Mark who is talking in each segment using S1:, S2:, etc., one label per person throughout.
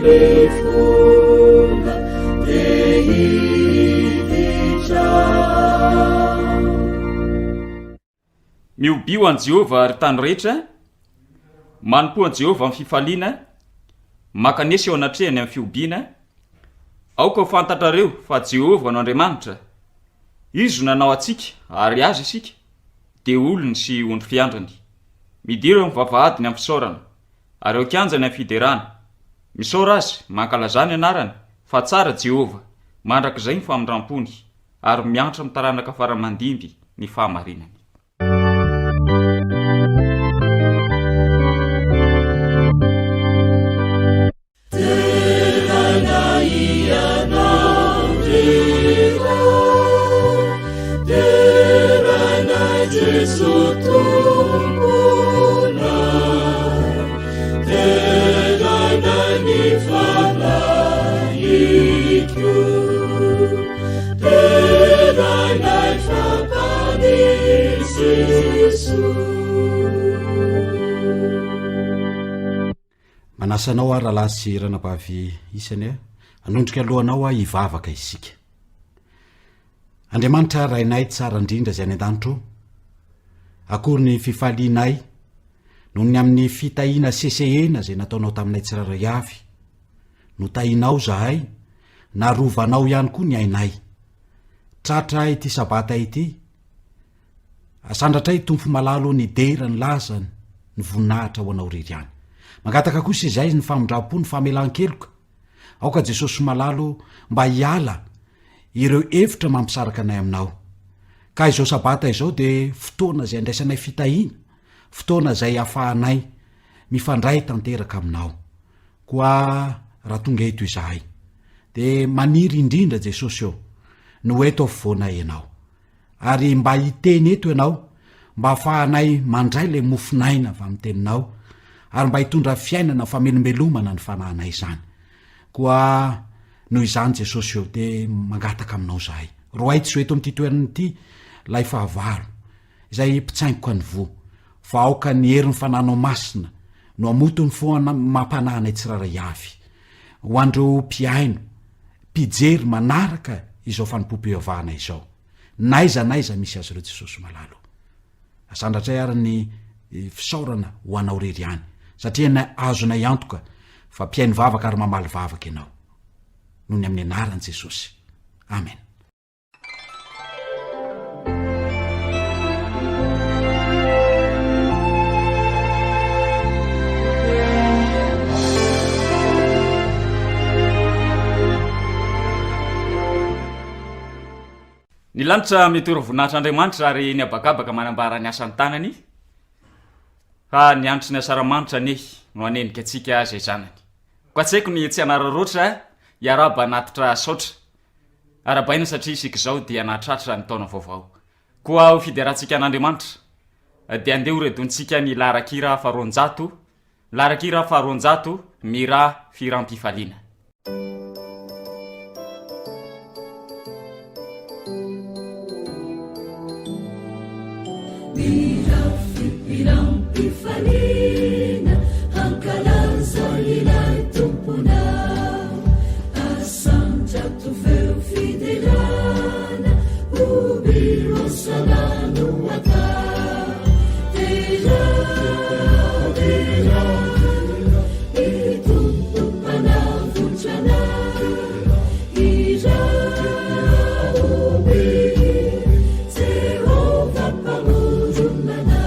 S1: Ny te hiditra ao.
S2: Mihobiho an'i Jehovah, ry tany rehetra, Manompoa an'i Jehovah amin'ny fifaliana, Mankanesa eo anatrehany amin'ny fihobiana. Aoka ho fantatrareo fa Jehovah no Andriamanitra. Izy no nanao antsika, ary azy isika, dia olony sy ondry fiandrany. Midira eo amin'ny vavahadiny amin'ny fisaorana, ary eo an-kianjany amin'ny fiderana. Misaora azy, mankalazà ny anarany, fa tsara Jehovah, mandrakizay ny famindram-pony, ary miantra amin'ny taranaka fara aman-dimby ny fahamarinany.
S1: Deraina Ianao Jehovah, deraina Jeso Tomponay, deraina ny fanahiko, deraina fa Jeso.
S3: Manasa anao aho rahalahy sy ranabavy isany a, hanondrika alohanao aho hivavaka isika. Andriamanitra Rainay tsara indrindra izay any an-danitra o, akory ny fifalianay noho ny amin'ny fitahiana sesehena izay nataonao taminay tsirairay avy. Notahinao izahay, narovanao ihany koa ny ainay. Tratra ity sabata ity, Asandratray Tompo malala o ny dera ny lazany ny voninahitra ho anao irery ihany. Mangataka kosa izay ny famindrampo ny famelan-keloka. Aoka Jesosy malala o mba hiala ireo hevitra mampisaraka anay aminao. Ka izao sabata izao dia fotoana izay andraisanay fitahiana, fotoana izay afahanay mifandray tanteraka aminao. Koa raha tonga eto izahay dia maniry indrindra Jesosy o ny ho eto afovoanay ianao. Ary mba hiteny eto ianao mba hahafahanay mandray ilay mofon'aina avy amin'ny teninao ary mba hitondra fiainana famelombelomana ny fanahinay izany. Koa noho izany Jesosy ô dia mangataka aminao izahay. Roahy tsy ho eto amin'ity toerana ity ilay fahavalo izay mpitsaingoka ny voa fa aoka ny herin'ny fananao masina no hamoto ny fo mampanahy anay tsirairay avy. Ho an'ireo mpihaino mpijery manaraka izao fanompoam-pivavahana izao, n'aiza n'aiza misy azy ireo Jesosy malala o. Asandratray ary ny fisaorana ho anao rery ihany, satria na azonay antoka fa mpihaino vavaka ary mamaly vavaka ianao. Noho ny amin'ny anaran'i Jesosy. Amen.
S2: Ny lanitra mitory voninahitr'Andriamanitra ary ny habakabaka manambara ny asan'ny tanany, fa ny hanitry ny asaramanitra anie no hanenika antsika izay zanany. Koa tsy haiko ny tsy hanararaotra hiarahaba hanatitra saotra. Arahabaina satria isika izao dia nahatratra ny taona vaovao. Koa ho fiderantsika an'Andriamanitra dia andeha ho redontsika ny laharan-kira faharoanjato, laharan-kira faharoanjato, Mira fihiram-pifaliana.
S1: Mira fihiram-pifaliana hankalaza ilay Tomponao. Asandrato feo fiderana, hoby hosana no atao. Derao, derao, ny Tompo Mpanavotra anay. Hirao, hoby, Jehovah Mpamorona anay.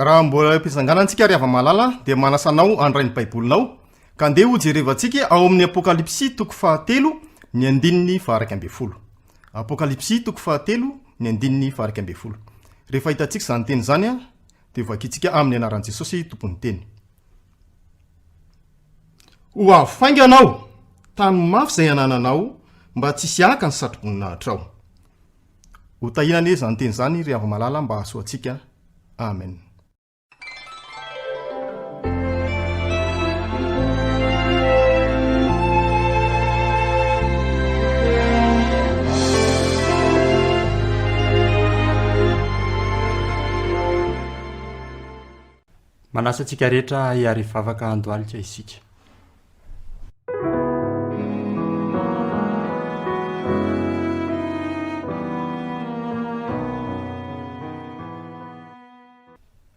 S4: Raha mbola eo am-pitsanganana isika ry hava-malala dia manasa anao handray ny Baibolinao ka andeha hojerevantsika ao amin'ny Apokalypsy toko fahatelo ny andininy faha-11. Apokalypsy toko fahatelo ny andininy faha-11. Rehefa hitantsika izany teny izany dia hovakintsika amin'ny anaran'i Jesosy Tompon'ny Teny. Ho avy faingana aho, tano mafy izay anananao mba tsy hisy haka ny satroboninahtrao. Ho tahiana anie izany teny izany ry hava-malala mba hahasoa antsika. Amen.
S5: Manasa antsika rehetra hiara-hivavaka handohalika isika.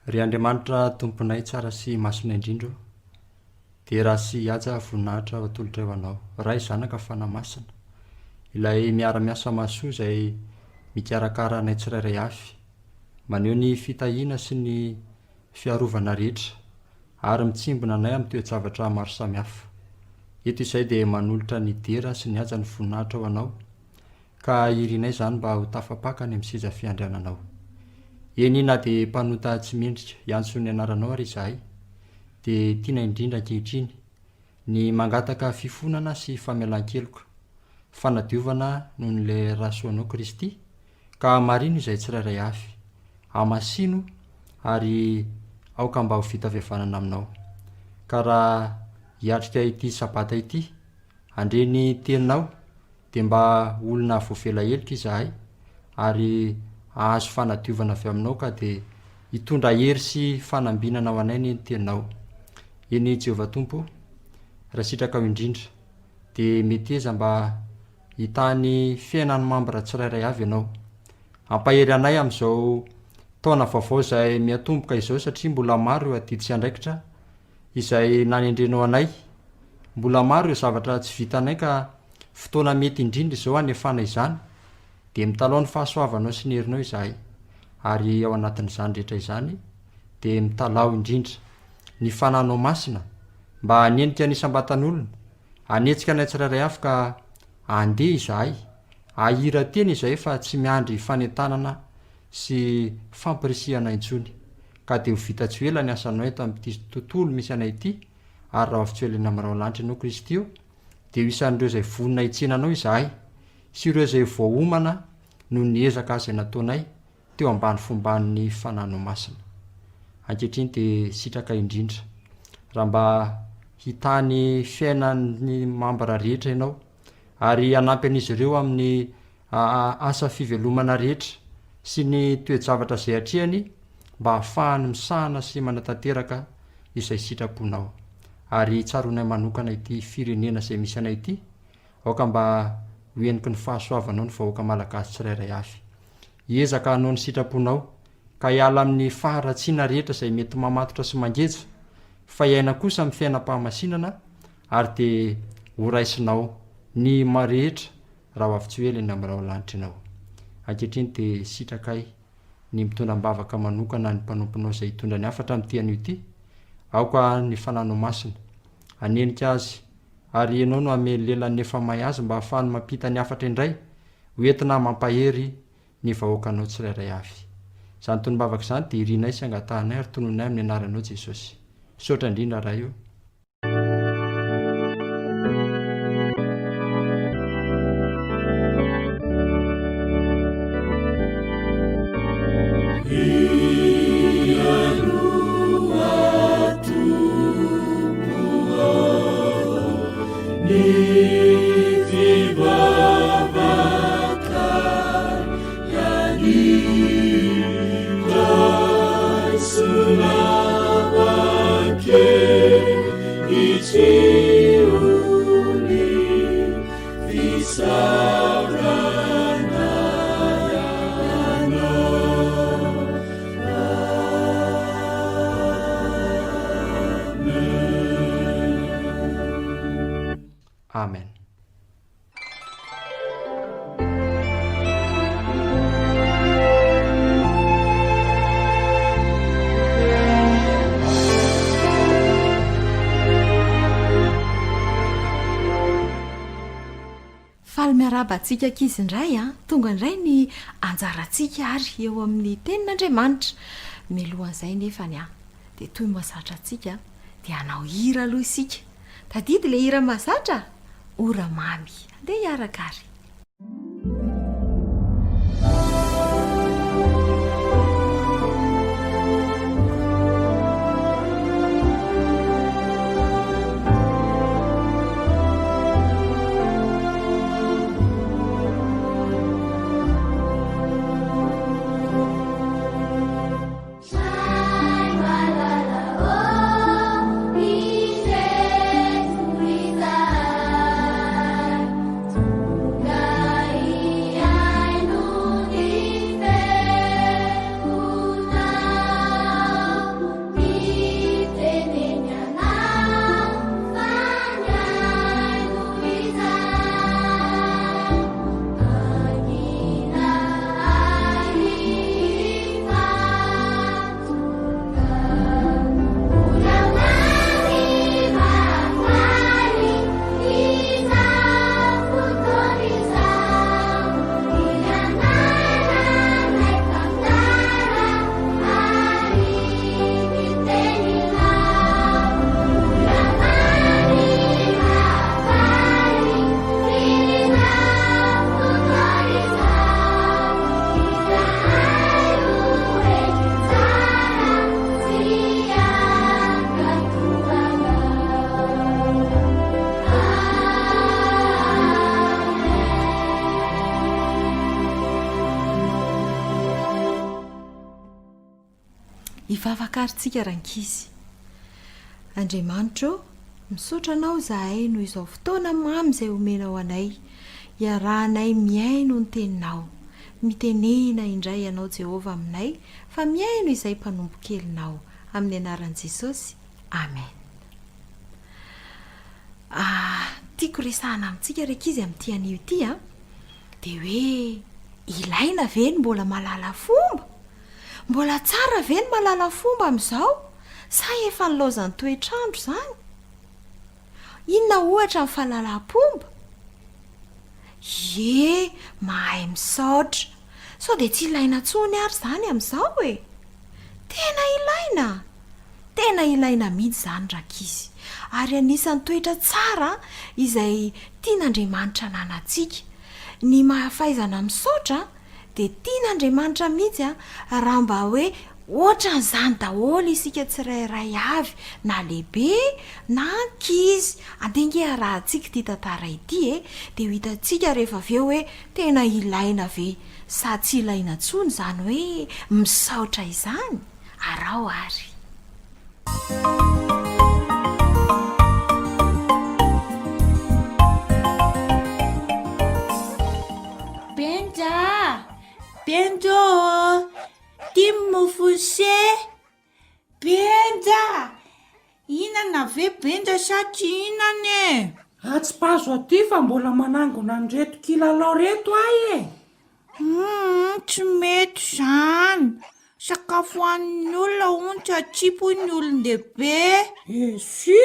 S5: Ry Andriamanitra Tomponay tsara sy masina indrindra o, dera sy haja voninahitra ho atolotray ho Anao, Ray, Zanaka, Fanahy Masina, ilay miara-miasa mahasoa izay mikarakara anay tsirairay avy, maneho ny fitahiana sy ny fiarovana rehetra ary mitsimbina anay amin'ny toe-javatra maro samihafa. Eto izay dia manolotra ny dera sy ny haja ny voninahitra ho Anao, ka irinay izany mba ho tafapaka any amin'ny seza fiandriananao. Eny na dia mpanota tsy mendrika hiantso ny anaranao ary izahay, dia tiana indrindra ankehitriny ny mangataka fifonana sy famelan-keloka, fanadiovana noho ny ilay ra soanao Kristy, Ka hamarino izay tsirairay avy. Hamasino ary aoka mba ho vita fihavanana aminao. Ka raha hiatrika ity Sabata ity, handre ny Teninao, dia mba olona voavela heloka izahay, ary hahazo fanadiovana avy aminao ka dia hitondra hery sy fanambinana ho anay anie ny Teninao. Eny Jehovah Tompo o, raha sitrakao indrindra, dia meteza mba Hitahy ny fiainan'ny mambra tsirairay avy Ianao. Hampahery anay amin'izao taona vaovao izay miatomboka izao satria mbola maro ireo adidy sy andraikitra izay nanendrenao anay. Mbola maro ireo zavatra tsy vitanay ka fotoana mety indrindra izao hanefana izany. Dia mitalaho ny fahasoavanao sy ny herinao izahay. Ary ao anatin'izany rehetra izany dia mitalaho indrindra ny Fananao Masina mba hanenika ny isam-batan'olona Hanetsika anay tsirairay avy ka handeha izahay, hahira-tena izahay fa tsy miandry fanentanana sy fampirisihana intsony. Ka dia ho vita tsy ho ela ny asanao eto amin'ity tontolo misy anay ity, ary raha ho avy tsy ho ela eny amin'ny rahon-lanitra Ianao Kristy ô, dia ho isan'ireo izay vonona hitsena Anao izahay, sy ireo izay voaomana noho ny ezaka izay nataonay teo ambany fomban'ny Fanano Masina. Ankehitriny dia sitraka indrindra raha mba hitahy ny fiainan'ny mambra rehetra ianao ary hanampy an'izy ireo amin'ny asa fivelomana rehetra sy ny toe-javatra izay atrehany mba hahafahany misahana sy manatanteraka izay sitraponao. Ary tsaroanay manokana ity firenena izay misy anay ity, aoka mba ho heniky ny fahasoavanao ny vahoaka malagasy tsirairay avy. Hiezaka hanao ny sitraponao, ka hiala amin'ny faharatsiana rehetra izay mety mamatotra sy mangeja, fa hiaina kosa amin'ny fiainam-pahamasinana, ary dia horaisinao ny rehetra raha ho avy tsy ho ela eny amin'ny rahon-lanitra ianao. Ankehitriny dia sitrakay ny mitondra am-bavaka manokana ny mpanomponao izay hitondra ny hafatra amin'ity anio ity, aoka ny Fananao Masina hanenika azy, ary Ianao no hamely lelan'ny efa may azy mba hahafahany mampita ny hafatra indray ho entina mampahery ny vahoakanao tsirairay avy. Izany tonom-bavaka izany dia irinay sy angatahanay ary tononinay amin'ny anaranao Jesosy. Misaotra indrindra Ray o. Amen.
S6: Faly miarahaba antsika ankizy indray an! Tonga indray ny anjarantsika ary eo amin'ny tenin'Andriamanitra. Mialohan'izay nefany an, dia toy ny mahazatra antsika dia hanao hira aloha isika. Tadidy ilay hira mahazatra? Ora mamy. Andeha hiaraka ary. Hivavaka ary tsika rankizy. Andriamanitra ô, misaotra Anao izahay noho izao fotoana mamy izay omenao anay, iarahanay mihaino ny Teninao. Mitenena indray Ianao Jehovah aminay fa mihaino izay mpanompo kelinao. Amin'ny anaran'i Jesosy, Amen. Ah, tiako resahana amintsika ry ankizy amin'ity anio ity an, dia hoe ilaina ve ny mbola mahalala fomba? Mbola tsara ve ny mahalala fomba amin'izao sa efa nilaozan'ny toetr'andro izany? Inona ohatra ny fahalalam-pomba? Ie, mahay misaotra. Sao dia tsy ilaina intsony ary izany amin'izao e? Tena ilaina! Tena ilaina mihitsy izany rankizy. Ary anisan'ny toetra tsara izay tian'Andriamanitra ananantsika. Ny mahafaizana misaotra Dia tian'Andriamanitra mihitsy raha mba hoe ohatran'izany daholo isika tsirairay avy, na lehibe na ankizy. Andeha ange harahantsika ity tantara ity e! Dia ho hitantsika rehefa avy eo hoe tena ilaina ve sa tsy ilaina intsony izany hoe misaotra izany? Araho ary.
S7: Benja a! Benja ô! Ty ny mofose! Benja! Hihinana ve Benja sa tsy hihinana e?
S8: Atsipazo aty fa mbola manangona an'ireto kilalao reto aho e!
S7: Humm tsy mety izany. Sakafo hanin'ny olona hono tsy atsipy hoy ny olon-dehibe.
S8: Esy!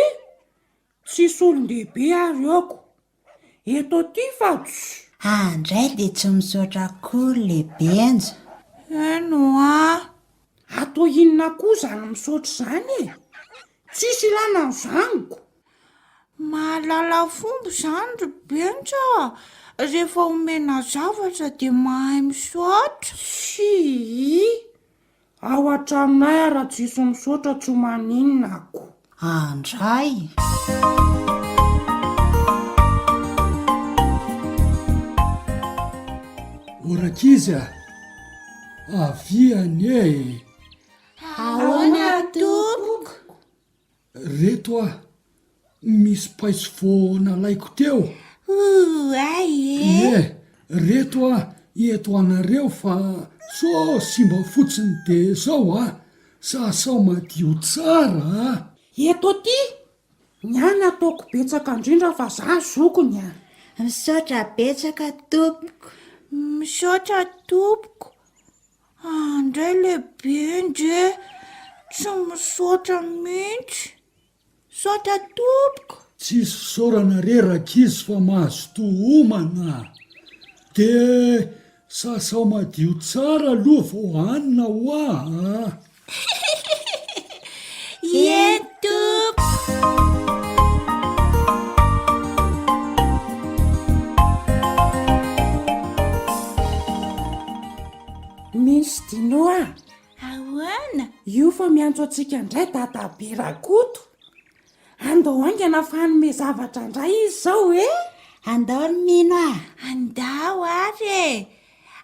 S8: Tsisy olon-dehibe ary aoko. Eto aty fa tsy.
S9: Andray dia tsy misaotra akory le Benja.
S7: Eny hoa.
S8: Atao inona koa izany misaotra izany e? Tsisy ilana an'izany ko.
S7: Mahalala fomba izany ry Benja a! Rehefa omena zavatra dia mahay misaotra.
S8: Tsia! Ao an-tranonay ara tsisy misaotra tsy maninona ko.
S9: Andray!
S10: O rankizy a! Avia anie e!
S7: Ahoana tompoko?
S10: Reto a! Misy paiso vao nalaiko teo.
S7: Oay e!
S10: Ie, reto a! Eto anareo fa sao simba fotsiny de zao a! Sasao madio tsara a!
S8: Eto aty! Ny ahy ny ataoko betsaka indrindra fa za zokiny a!
S9: Misaotra betsaka tompoko.
S7: Misaotra tompoko. Andray lehibe ndry, tsy misaotra mihitsy. Misaotra tompoko.
S10: Tsisy fisaorana re rankizy fa mazotoa homana a! De sasao madio tsara aloha vao hanina hoa a!
S7: Eny tompoko!
S8: Misy Dino a!
S7: Ahoana?
S8: Io fa miantso antsika indray Dadabe Rakoto. Andao haingana fa hanome zavatra indray izy izao e!
S9: Andao ry Mino a!
S7: Andao ary e!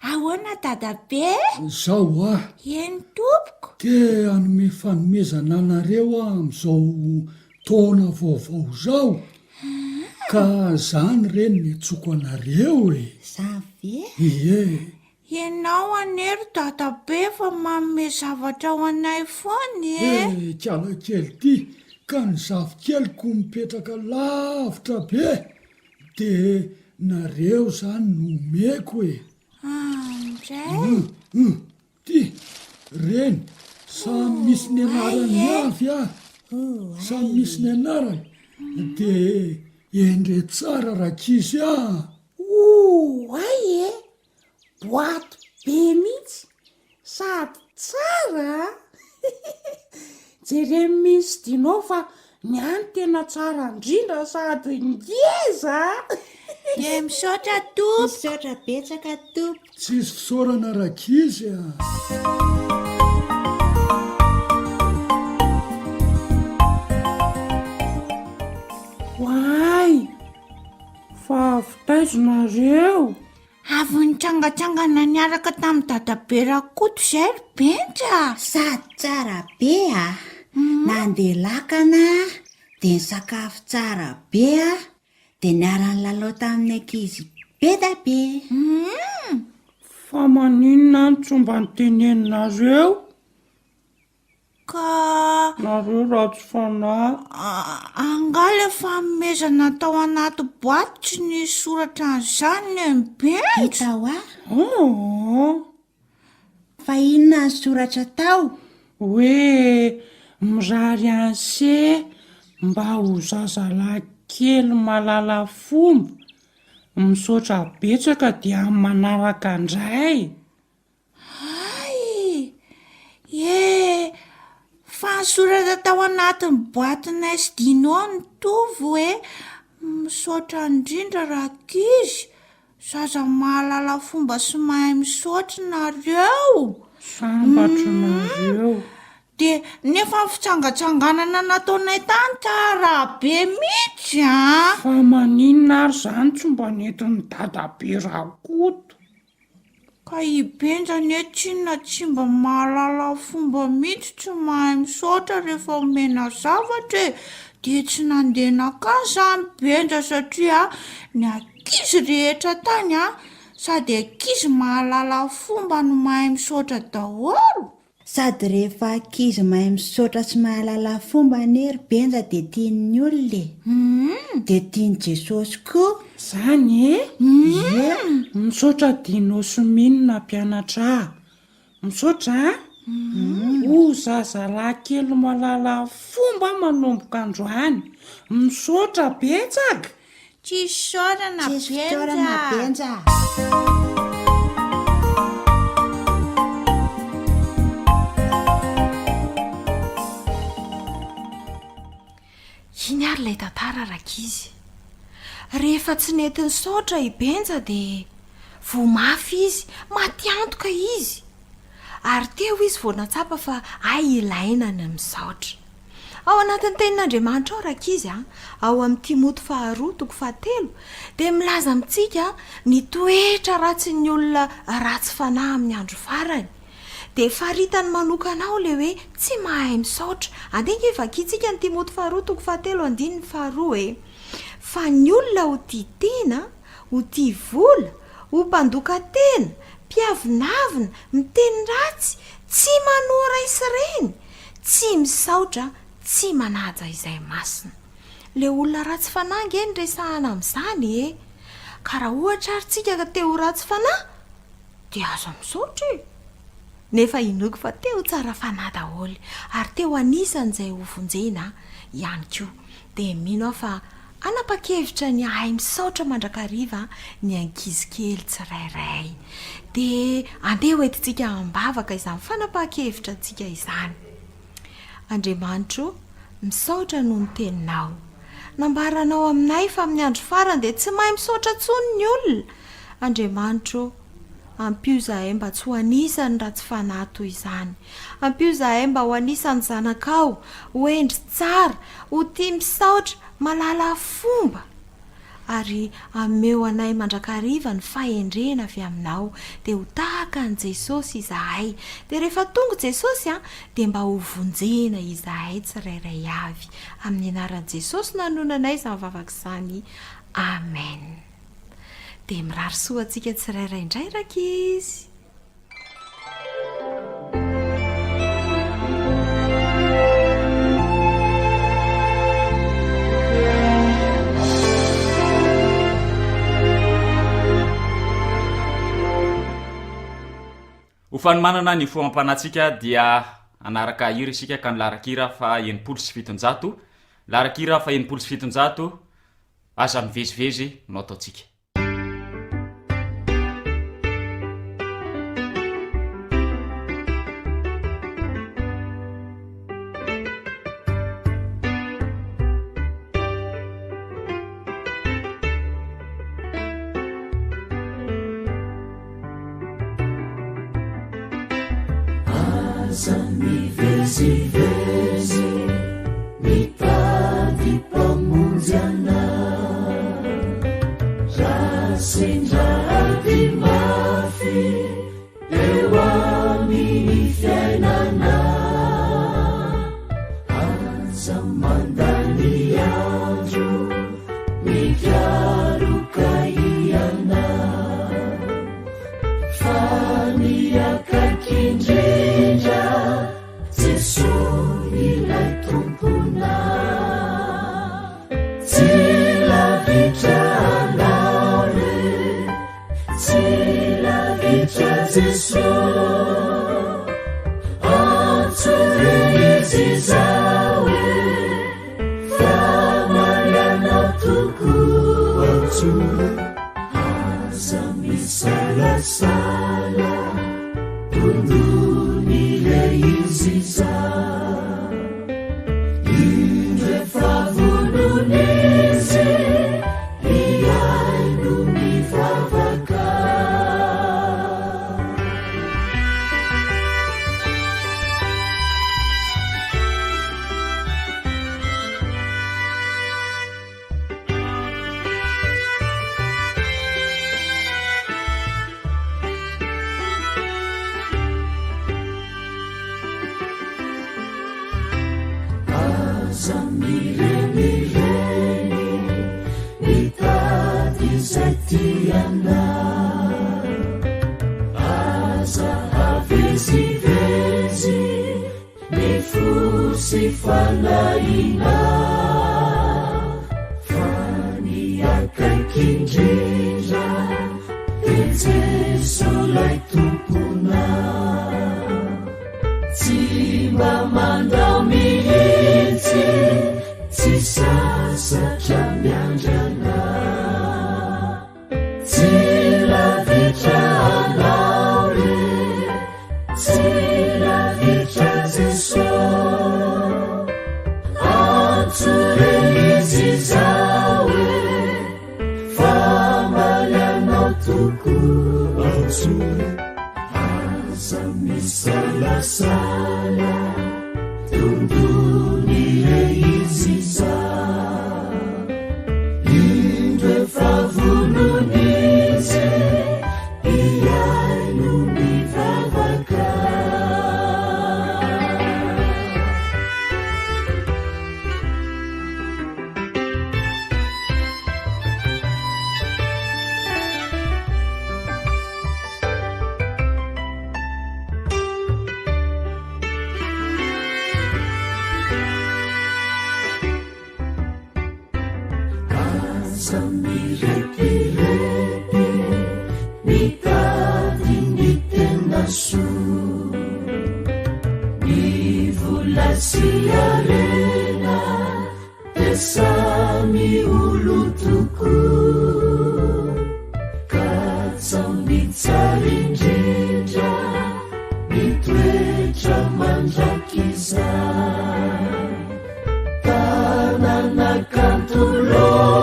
S7: Ahoana Dadabe?
S10: Izao a!
S7: Eny tompoko.
S10: Te hanome fanomezana anareo aho amin'izao taona vaovao izao, ka izany re no niantsoako anareo e!
S9: Izany ve?
S10: Ie.
S7: Ianao anie ry dadabe fa manome zavatra ho anay foana e!
S10: Eh, kiala kely ity, ka ny zafikeliko mipetraka lavitra be de nareo zany no omeko e!
S7: Andray!
S10: Hum, hum, ty, reny, samy misy ny anarany avy ah! Samy misy ny anarany, de endre tsara rankizy ah!
S8: Oay e! Boaty be mihitsy sady tsara a! Jereo Miss Dino fa ny ahy no tena tsara indrindra sady ngeza a!
S7: Dia misaotra tompoko.
S9: Misaotra betsaka tompoko.
S10: Tsisy fisaorana rankizy a!
S8: Oay! Fa avy taiza nareo?
S7: Avy nitsangatsangana niaraka tamin'i Dadabe Rakoto izay ry Benja a!
S9: Sady tsara be a! Nandeha lakana dia nisakafo tsara be a! Dia niara-nilalao tamin'ny ankizy be dia be.
S8: Fa maninona no tsy mba noteneninareo?
S7: Ka.
S8: Nareo ratsy fanahy.
S7: Angaha ilay fanomezana tao anaty boaty tsy nisy soratra an'izany Nenibenja?
S9: Hita hoa.
S8: Aa.
S9: Fa inona ny soratra tao?
S8: Hoe mirary an'se mba ho zazalahy kely mahalala fomba, misaotra betsaka dia amin'ny manaraka indray.
S7: Hay! Ye! Fa ny soratra tao anatin'ny boatinay sy Dino nitovy hoe misaotra indrindra rankizy, zaza mahalala fomba sy mahay misaotra nareo.
S8: Sambatra nareo.
S7: Dia nefa ny fitsangatsanganana nataonay tany tsara be mihitsy an!
S8: Fa maninona ary izany tsy mba nentin'i Dadabe Rakoto?
S7: Ka i Benja anie tsinona tsy mba mahalala fomba mihitsy tsy mahay misaotra rehefa omena zavatra e! Dia tsy nandeha nankany izany Benja satria ny ankizy rehetra tany an, sady ankizy mahalala fomba no mahay misaotra daholo.
S9: Sady rehefa ankizy mahay misaotra sy mahalala fomba anie ry Benja dia tian'ny olona e! Dia tian'i Jesosy koa.
S8: Zany e! Ie! Misaotra Dino sy Mino nampianatra ahy. Misaotra an! Ho zazalahy kely mahalala fomba manomboka androany. Misaotra betsaka!
S7: Tsisy fisaorana
S9: Tsisy fisaorana
S7: Benja.
S9: Benja.
S6: Iny ary ilay tantara rankizy. Rehefa tsy nety nisaotra i Benja dia voa mafy izy, maty antoka izy. Ary teo izy vao nahatsapa fa hay ilaina ny misaotra. Ao anatin'ny Tenin'Andriamanitra ao rankizy a, ao amin'ny Timoty faharoa toko fahatelo dia milaza amintsika ny toetra ratsin'ny olona ratsy fanahy amin'ny andro farany. Dia faritany manokana ao ilay hoe tsy mahay misaotra. Andeha ange vakintsika ny Timoty faharoa toko fahatelo andininy faharoa e. Fa ny olona ho tia tena, ho tia vola, ho mpandoka tena, mpiavonavona, miteny ratsy, tsy manoa ray sy reny, Tsy misaotra, tsy manaja izay masina. Le olona ratsy fanahy nge no resahana amin'izany e! Ka raha ohatra ary tsika ka te ho ratsy fanahy dia aza misaotra e! Nefa inoako fa te ho tsara fanahy daholo ary te ho anisan'izay ho vonjena ihany koa. Dia mino aho fa. Hanapa-kevitra ny hahay misaotra mandrakariva ny ankizy kely tsirairay. Dia andeha hoentintsika am-bavaka izany fanapahan-kevitra antsika izany. Andriamanitro o, misaotra noho ny Teninao. Nambaranao aminay fa amin'ny andro farany dia tsy mahay misaotra intsony ny olona. Andriamanitro o, ampio izahay mba tsy ho anisan'ny ratsy fanahy toy izany. Ampio izahay mba ho anisan'ny zanakao, ho hendry tsara, ho tia misaotra, mahalala fomba. Ary ameo anay mandrakariva ny fahendrena avy aminao, dia ho tahaka an'i Jesosy izahay. Dia rehefa tonga Jesosy an, dia mba ho vonjena izahay tsirairay avy. Amin'ny anaran'i Jesosy no anonanay izany vavaka izany. Amen. Dia mirary soa antsika tsirairay indray rankizy.
S2: Ho fanomanana ny fo amam-panahintsika dia hanaraka hira isika ka ny laharan-kira faha 760, laharan-kira faha 760, Aza mivezivezy no ataontsika.
S1: Aza mivezivezy mitady mpamonjy anao Raha sendra ady mafy eo amin'ny fiainana Aza mandany andro mikaroka hianao Fa ny akaiky indrindra Jesoa ilay Tomponao Tsy lavitra anao re Tsy lavitra Jesoa Antsoy Izy izao e Fa marianao tokoa Antsoy Aza misalasala Dondony ilay izy izao Indro efa vonona izy Hihaino ny vavaka. Aza mirenireny mitady izay tianao. Aza avezivezy ny fo sy fanahinao. Fa ny akaiky indrindra dia Jeso ilay Tomponao. Tsy mba mandao mihitsy, tsy sasatra miandry anao. Tsy lavitra anao re, tsy lavitra Jeso. Antsoy Izy izao e, fa hamaly anao tokoa. Antsoy. Aza misalasala, dondony re izy izao. Indro efa vonona izy, hihaino ny vavaka. Aza mirepirepy mitady ny tena soa. Ny vola sy harena dia samy olona.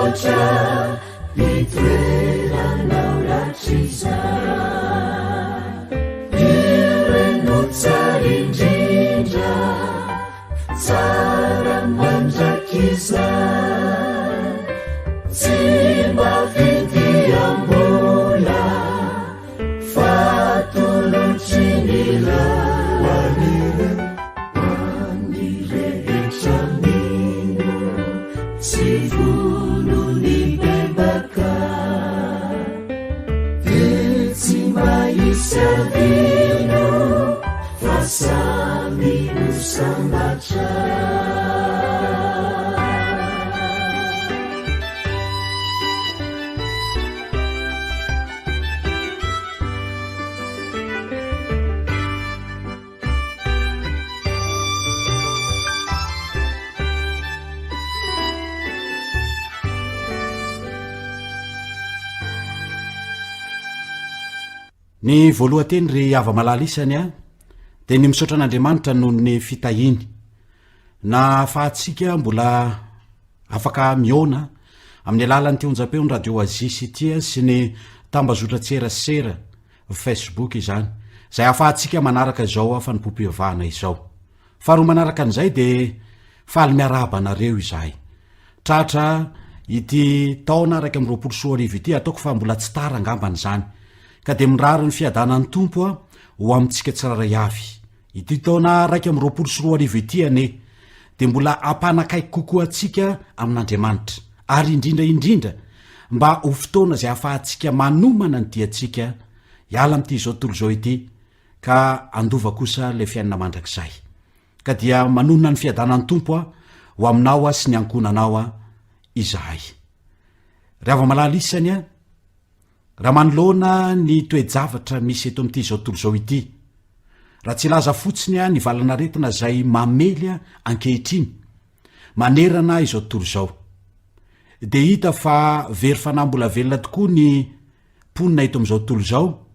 S1: mihoatra itoeranao ratrizay. Ireny no tsara indrindra, tsara mandrakizay. Tsy mba vidiam-bola, fa atolotry ny Ray. Ho an'ireo, ho an'ny rehetra mino sy vonon'hibebaka. Dia tsy mba hisy adino fa samy ho sambatra.
S3: Ny voalohan-teny ry hava-malala isany a, dia ny misaotra an'Andriamanitra noho ny fitahiany. Na ahafahantsika mbola afaka mihaona amin'ny alalan'ity onjam-peon'ny Radio Oasis ity sy ny tambazotran-tserasera Facebook izany, izay ahafahantsika manaraka izao fanompoam-pivavahana izao. Faharoa manaraka an'izay dia faly miarahaba anareo izahay. Tratra ity taona 2021 ity, ataoko fa mbola tsy tara angambany izany. Ka dia mirary ny fiadanan'ny Tompo ho amintsika tsirairay avy. Ity taona 2021 ity anie dia mbola hampanakaiky kokoa antsika amin'Andriamanitra, ary indrindra indrindra mba ho fotoana izay ahafahantsika manomana ny diantsika hiala amin'ity izao tontolo izao ity ka handova kosa ilay fiainana mandrakizay. Ka dia manonona ny fiadanan'ny Tompo aho ho aminao aho sy ny ankohonanao aho izahay. Ry hava-malala isany a, raha manoloana ny toe-javatra misy eto amin'ity izao tontolo izao ity, raha tsy hilaza fotsiny aho ny valanaretina izay mamely ankehitriny manerana izao tontolo izao, dia hita fa very fanahy mbola velona tokoa ny mponina eto amin'izao tontolo izao,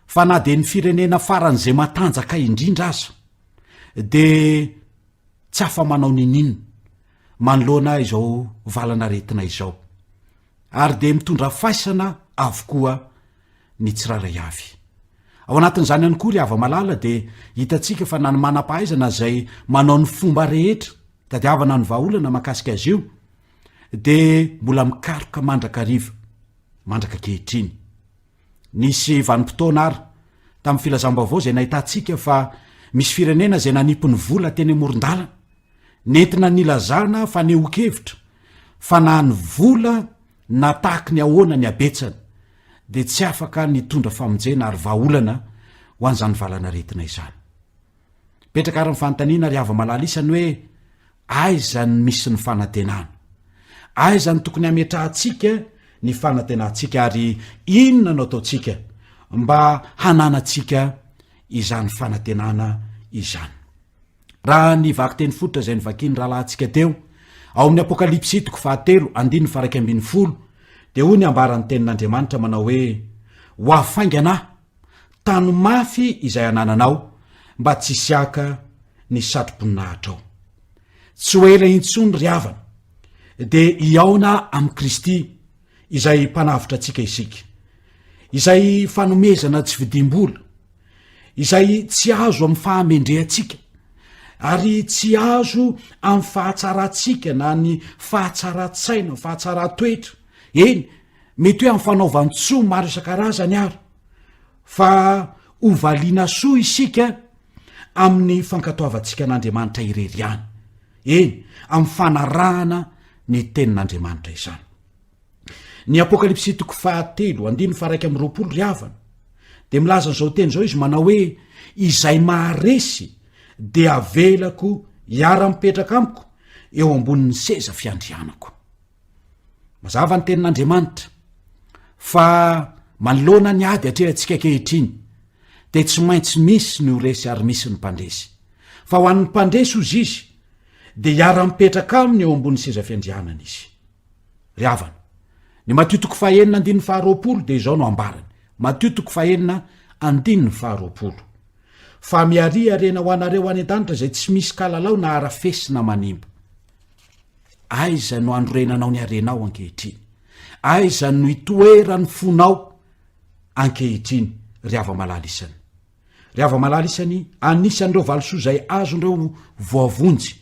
S3: fa na dia ny firenena faran'izay matanjaka indrindra aza dia tsy afa-manao niniana manoloana izao valanaretina izao, ary dia mitondra faisana avokoa ny tsirairay avy. Ao anatin'izany ihany koa ry hava-malala dia hitantsika fa na ny manam-pahaizana izay manao ny fomba rehetra tadiavana ny vahaolana mahakasika azy io dia mbola mikaroka mandrakariva mandraka ankehitriny. Nisy vanim-potoana ary tamin'ny filazam-baovao izay nahitantsika fa misy firenena izay nanipy ny vola teny amoron-dalana, nentina nilazana fanehoan-kevitra fa na ny vola na tahaky ny ahoana ny habetsany dia tsy afaka nitondra famonjena ary vahaolana ho an'izany valanaretina izany. Mipetraka ary ny fanontaniana ry hava-malala isany hoe aiza ny misy ny fanantenana? Aiza no tokony hametrahantsika ny fanantenantsika ary inona no ataontsika mba hananantsika izany fanantenana izany? Raha ny vakiteny fototra izay novakian'ny rahalahintsika teo, ao amin'ny Apokalypsy toko fahatelo andininy faha-11, dia hoy ny ambaran'ny tenin'Andriamanitra manao hoe, Ho avy faingana aho, tano mafy izay anananao mba tsy hisy haka ny satroboninahitral. Tsy ho ela intsony ry havana dia hihaona amin'i Kristy izay mpanavotra antsika isika, izay fanomezana tsy vidiam-bola, izay tsy azo amin'ny fahamendrehantsika ary tsy azo amin'ny fahatsarantsika na ny fahatsaran-tsaina, fahatsaran-toetra, eny, mety hoe amin'ny fanaovan-tsoa maro isan-karazany ary, fa ho valiana soa isika amin'ny fankatoavantsika an'Andriamanitra irery ihany, eny, amin'ny fanarahana ny tenin'Andriamanitra izany. Ny Apokalypsy toko fahatelo, andininy faha-21 ry havana, dia milaza an'izao teny izao izy manao hoe, izay maharesy dia avelako hiara-mipetraka amiko eo ambonin'ny seza fiandrianako. Mazava ny tenin'Andriamanitra fa manoloana ny ady atrehantsika ankehitriny dia tsy maintsy misy ny ho resy ary misy ny mpandresy. Fa ho an'ny mpandresy hozy izy dia hiara-mipetraka aminy eo ambony seza fiandrianana izy. Ry havana, ny Matio toko fahenina andininy faharoapolo dia izao no ambarany, Matio toko fahenina andininy faharoapolo. Fa miaria harena ho anareo any an-danitra izay tsy misy kalalao na harafesina manimba. Aiza no anorenanao ny harenao ankehitriny? Aiza no itoeran'ny fonao ankehitriny, ry hava-malala isany? Ry hava-malala isany, anisan'ireo valisoa izay azon'ireo voavonjy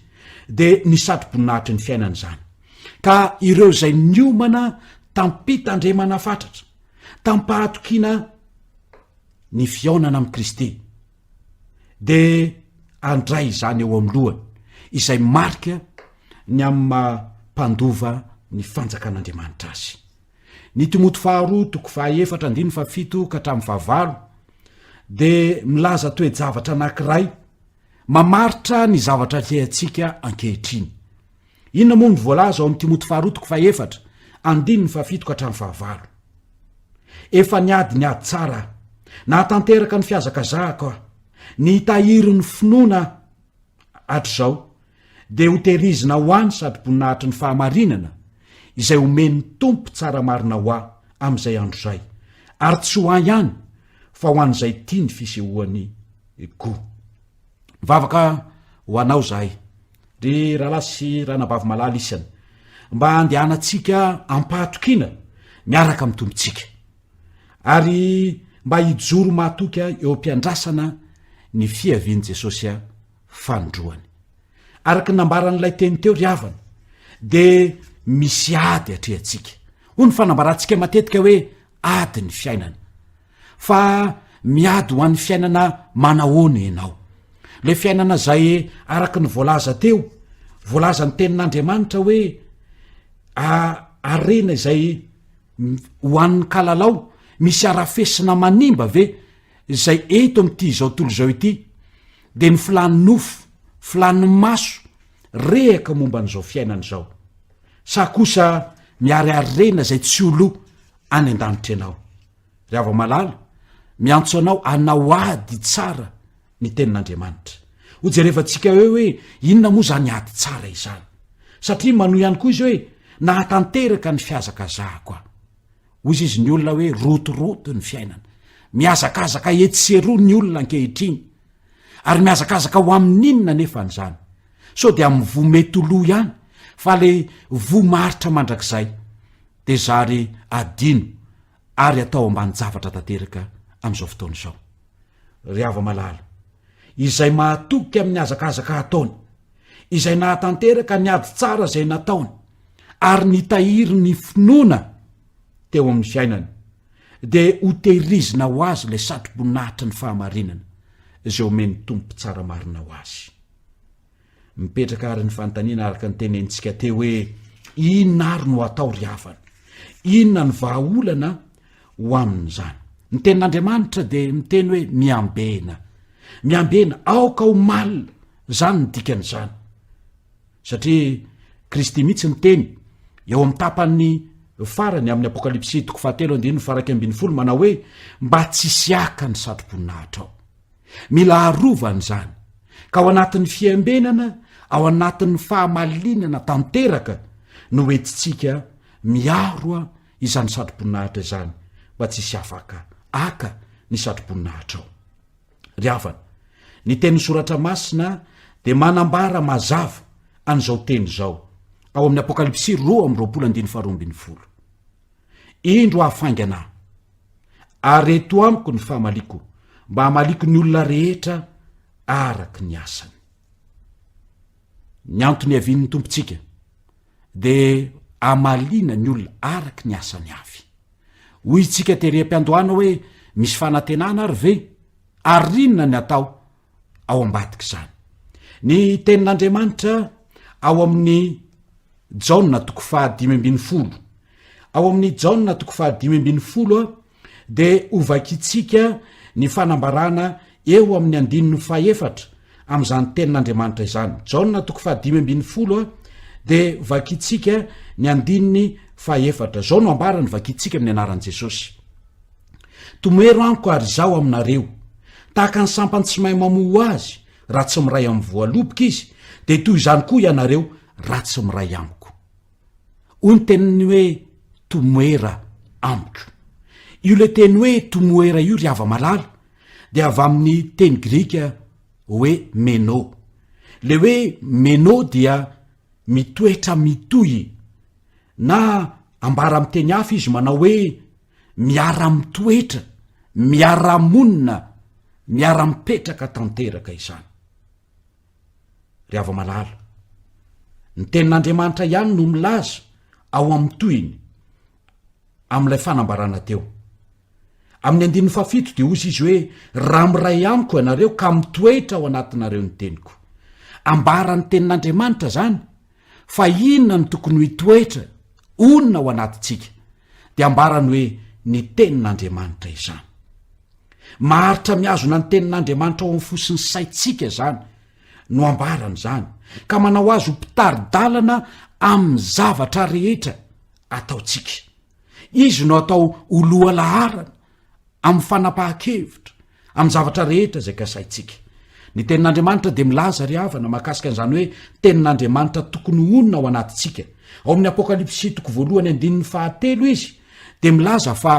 S3: dia ny satroboninahitry ny fiainana izany. Ka ireo izay niomana tam-pitandremana fatratra, tam-pahatokiana ny fihaonana amin'i Kristy, dia handray izany eo amin'ny lohany, izay marika ny amin'ny maha mpandova ny fanjakan'Andriamanitra azy. Ny Timoty faharoa toko fahaefatra andininy fahafito ka hatramin'ny fahavalo dia milaza toe-javatra anankiray mamaritra ny zavatra atrehantsika ankehitriny. Inona moa no voalaza ao amin'ny Timoty faharoa toko fahefatra andininy fahafito ka hatramin'ny fahavalo? Efa niady ny ady tsara aho, nahatanteraka ny fihazakazahako aho, nitahiry ny finoana aho hatrizao, dia hotehirizina ho ahy ny satroboninahitry ny fahamarinana, izay homen'ny Tompo tsara marina ho ahy amin'izay andro izay, ary tsy ho ahy ihany, fa ho an'izay tia ny fisehoany koa. Mivavaka ho anao izahay, ry rahalahy sy ranabavy malala isany, mba handehanantsika am-pahatokiana miaraka amin'ny Tompontsika, ary mba hijoro mahatoky eo am-piandrasana ny fiavian'i Jesosy fanindroany. Araka ny nambaran'ilay teny teo ry havana, dia misy ady atrehantsika. Hoy ny fanambarantsika matetika hoe ady ny fiainana. Fa miady ho an'ny fiainana manahoana ianao? Ilay fiainana izay araka ny voalaza teo, voalazan'ny tenin'Andriamanitra hoe harena izay ho an'ny kalalao, misy harafesina manimba ve izay eto amin'ity izao tontolo izao ity, dia ny filàn'ny nofo, filàn'ny maso, rehaka momba an'izao fiainana izao. Sa kosa miharihary izay tsy ho lo any an-danitra ianao? Ry hava-malala, miantso anao hanao ady tsara ny tenin'Andriamanitra. Hojerevantsika eo hoe inona moa izany ady tsara izany. Satria manohy ihany koa izy hoe nahatanteraka ny fihazakazahako aho. Hoy izy ny olona hoe rotoroto ny fiainana. Mihazakazaka etsy sy eroa ny olona ankehitriny. Ary mihazakazaka ho amin'inona anefa an'izany? Sao dia amin'ny voa mety ho lo ihany fa le voa maharitra mandrakizay dia zary adino ary atao ambanin-javatra tanteraka amin'izao fotoana izao. Ry hava-malala, izay mahatoky amin'ny hazakazaka ataony, izay nahatanteraka ny ady tsara izay nataony, ary nitahiry ny finoana teo amin'ny fiainany, dia hotehirizina ho azy ilay satroboninahitry ny fahamarinana izay omen'ny Tompo tsara marina ho azy. Mipetraka àry ny fanontaniana araka ny tenenintsika teo hoe, Inona àry no atao ry havana? Inona no vahaolana ho amin'izany? Ny tenin'Andriamanitra dia miteny hoe miambena. Miambena, aoka ho malina. Izany ny dikan'izany. Satria Kristy mihitsy niteny eo amin'ny tapany farany amin'ny Apokalypsy toko fahatelo andininy faha 11 manao hoe mba tsy hisy haka ny satroboninahitra ao. Mila arovana izany, ka ao anatin'ny fiambenana, ao anatin'ny fahamalinana tanteraka no entintsika miaro izany satroboninahitra izany mba tsy hisy afaka haka ny satroboninahitra ao. Ry havana, ny tenin'ny Soratra Masina dia manambara mazava an'izao teny izao ao amin'ny Apokalypsy 22 andininy faharoa ambinifolo. Indro hafaingana aho. Ary eto amiko ny famaliako, mba hamaliako ny olona rehetra araka ny asany. Ny antony iavian'ny Tompontsika dia hamaliana ny olona araka ny asany avy. Hoy isika tery am-piandohana hoe misy fanantenana ary ve? Ary inona ny atao ao ambadik'izany? Ny tenin'Andriamanitra ao amin'ny Jaona toko faha 15. Ao amin'ny Jaona toko faha 15 dia hovakintsika ny fanambarana eo amin'ny andininy fahefatra amin'izany tenin'Andriamanitra izany. Jaona toko faha 15 dia vakintsika ny andininy fahefatra. Izao no ambarany, vakintsika amin'ny anaran'i Jesosy. Tomoero amiko ary izaho aminareo. Tahaka ny sampany tsy mahay mamoa ho azy, raha tsy miray amin'ny voaloboka izy, dia toy izany koa ianareo raha tsy miray amiko. Hoy ny teniny hoe tomoera amiko. Io le teny hoe tomoera io ry hava-malala dia avy amin'ny teny grika hoe meno. Le hoe meno dia. mitoetra mitohy na ambara amin'ny teny hafa izy manao hoe miara-mitoetra, miara-monina, miara-mipetraka tanteraka izany. Ry hava-malala, ny tenin'Andriamanitra ihany no milaza ao amin'ny tohiny amin'ilay fanambarana teo. Amin'ny andininy fahafito dia hozy izy hoe, Raha miray amiko ianareo ka mitoetra ao anatinareo ny teniko. Ambaran'ny tenin'Andriamanitra izany fa inona no tokony ho hitoetra, honina ao anatintsika. Dia ambarany hoe ny tenin'Andriamanitra izany. Maharitra mihazona ny tenin'Andriamanitra ao amin'ny fo sy ny saintsika izany no ambarany izany, ka manao azy ho mpitari-dalana amin'ny zavatra rehetra ataontsika. Izy no atao ho lohalaharana amin'ny fanapahan-kevitra, amin'ny zavatra rehetra izay kasaintsika. Ny tenin'Andriamanitra dia milaza ry havana mahakasika an'izany hoe tenin'Andriamanitra tokony honina ao anatintsika. Ao amin'ny Apokalypsy toko voalohany andininy fahatelo izy dia milaza fa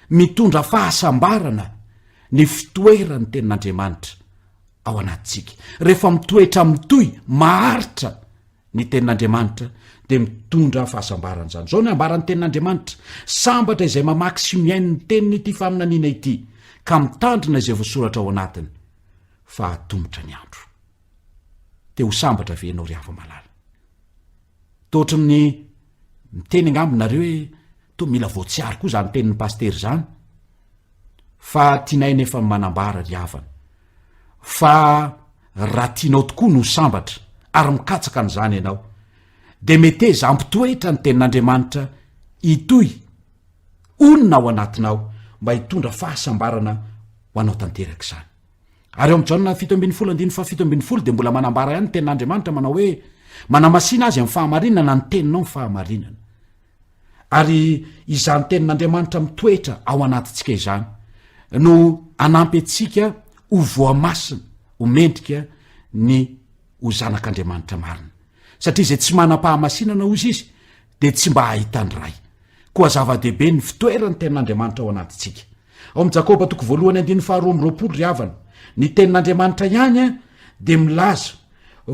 S3: mitondra fahasambarana ny fitoeran'ny tenin'Andriamanitra ao anatintsika. Rehefa mitoetra mitohy, maharitra ny tenin'Andriamanitra dia mitondra fahasambarana izany. Izao ny ambaran'ny tenin'Andriamanitra, sambatra izay mamaky sy mihaino ny tenin'ity faminaniana ity ka mitandrina izay voasoratra ao anatiny fa atomotra ny andro. Te ho sambatra ve ianao ry hava-malala? Toa ohatry ny miteny angamba nareo hoe toa mila voatsiary koa izany tenin'ny pasitera izany. Fa tianay nefa ny manambara ry havana fa raha tianao tokoa ny ho sambatra ary mikatsaka an'izany ianao dia meteza hampitoetra ny tenin'Andriamanitra hitohy honina ao anatinao mba hitondra fahasambarana ho anao tanteraka izany. Ary ao amin'ny Jaona 17 andininy faha 17 dia mbola manambara ihany ny tenin'Andriamanitra manao hoe manamasina azy amin'ny fahamarinana ny teninao ny fahamarinana. Ary izany tenin'Andriamanitra mitoetra ao anatintsika izany no hanampy antsika ho voamasina, ho mendrika ny ho zanak'Andriamanitra marina. Satria izay tsy manam-pahamasinana hozy izy dia tsy mba hahita ny Ray. Koa zava-dehibe ny fitoeran'ny tenin'Andriamanitra ao anatintsika. Ao amin'ny Jakoba toko voalohany andininy faharoa amby roapolo ry havana, ny tenin'Andriamanitra ihany dia milaza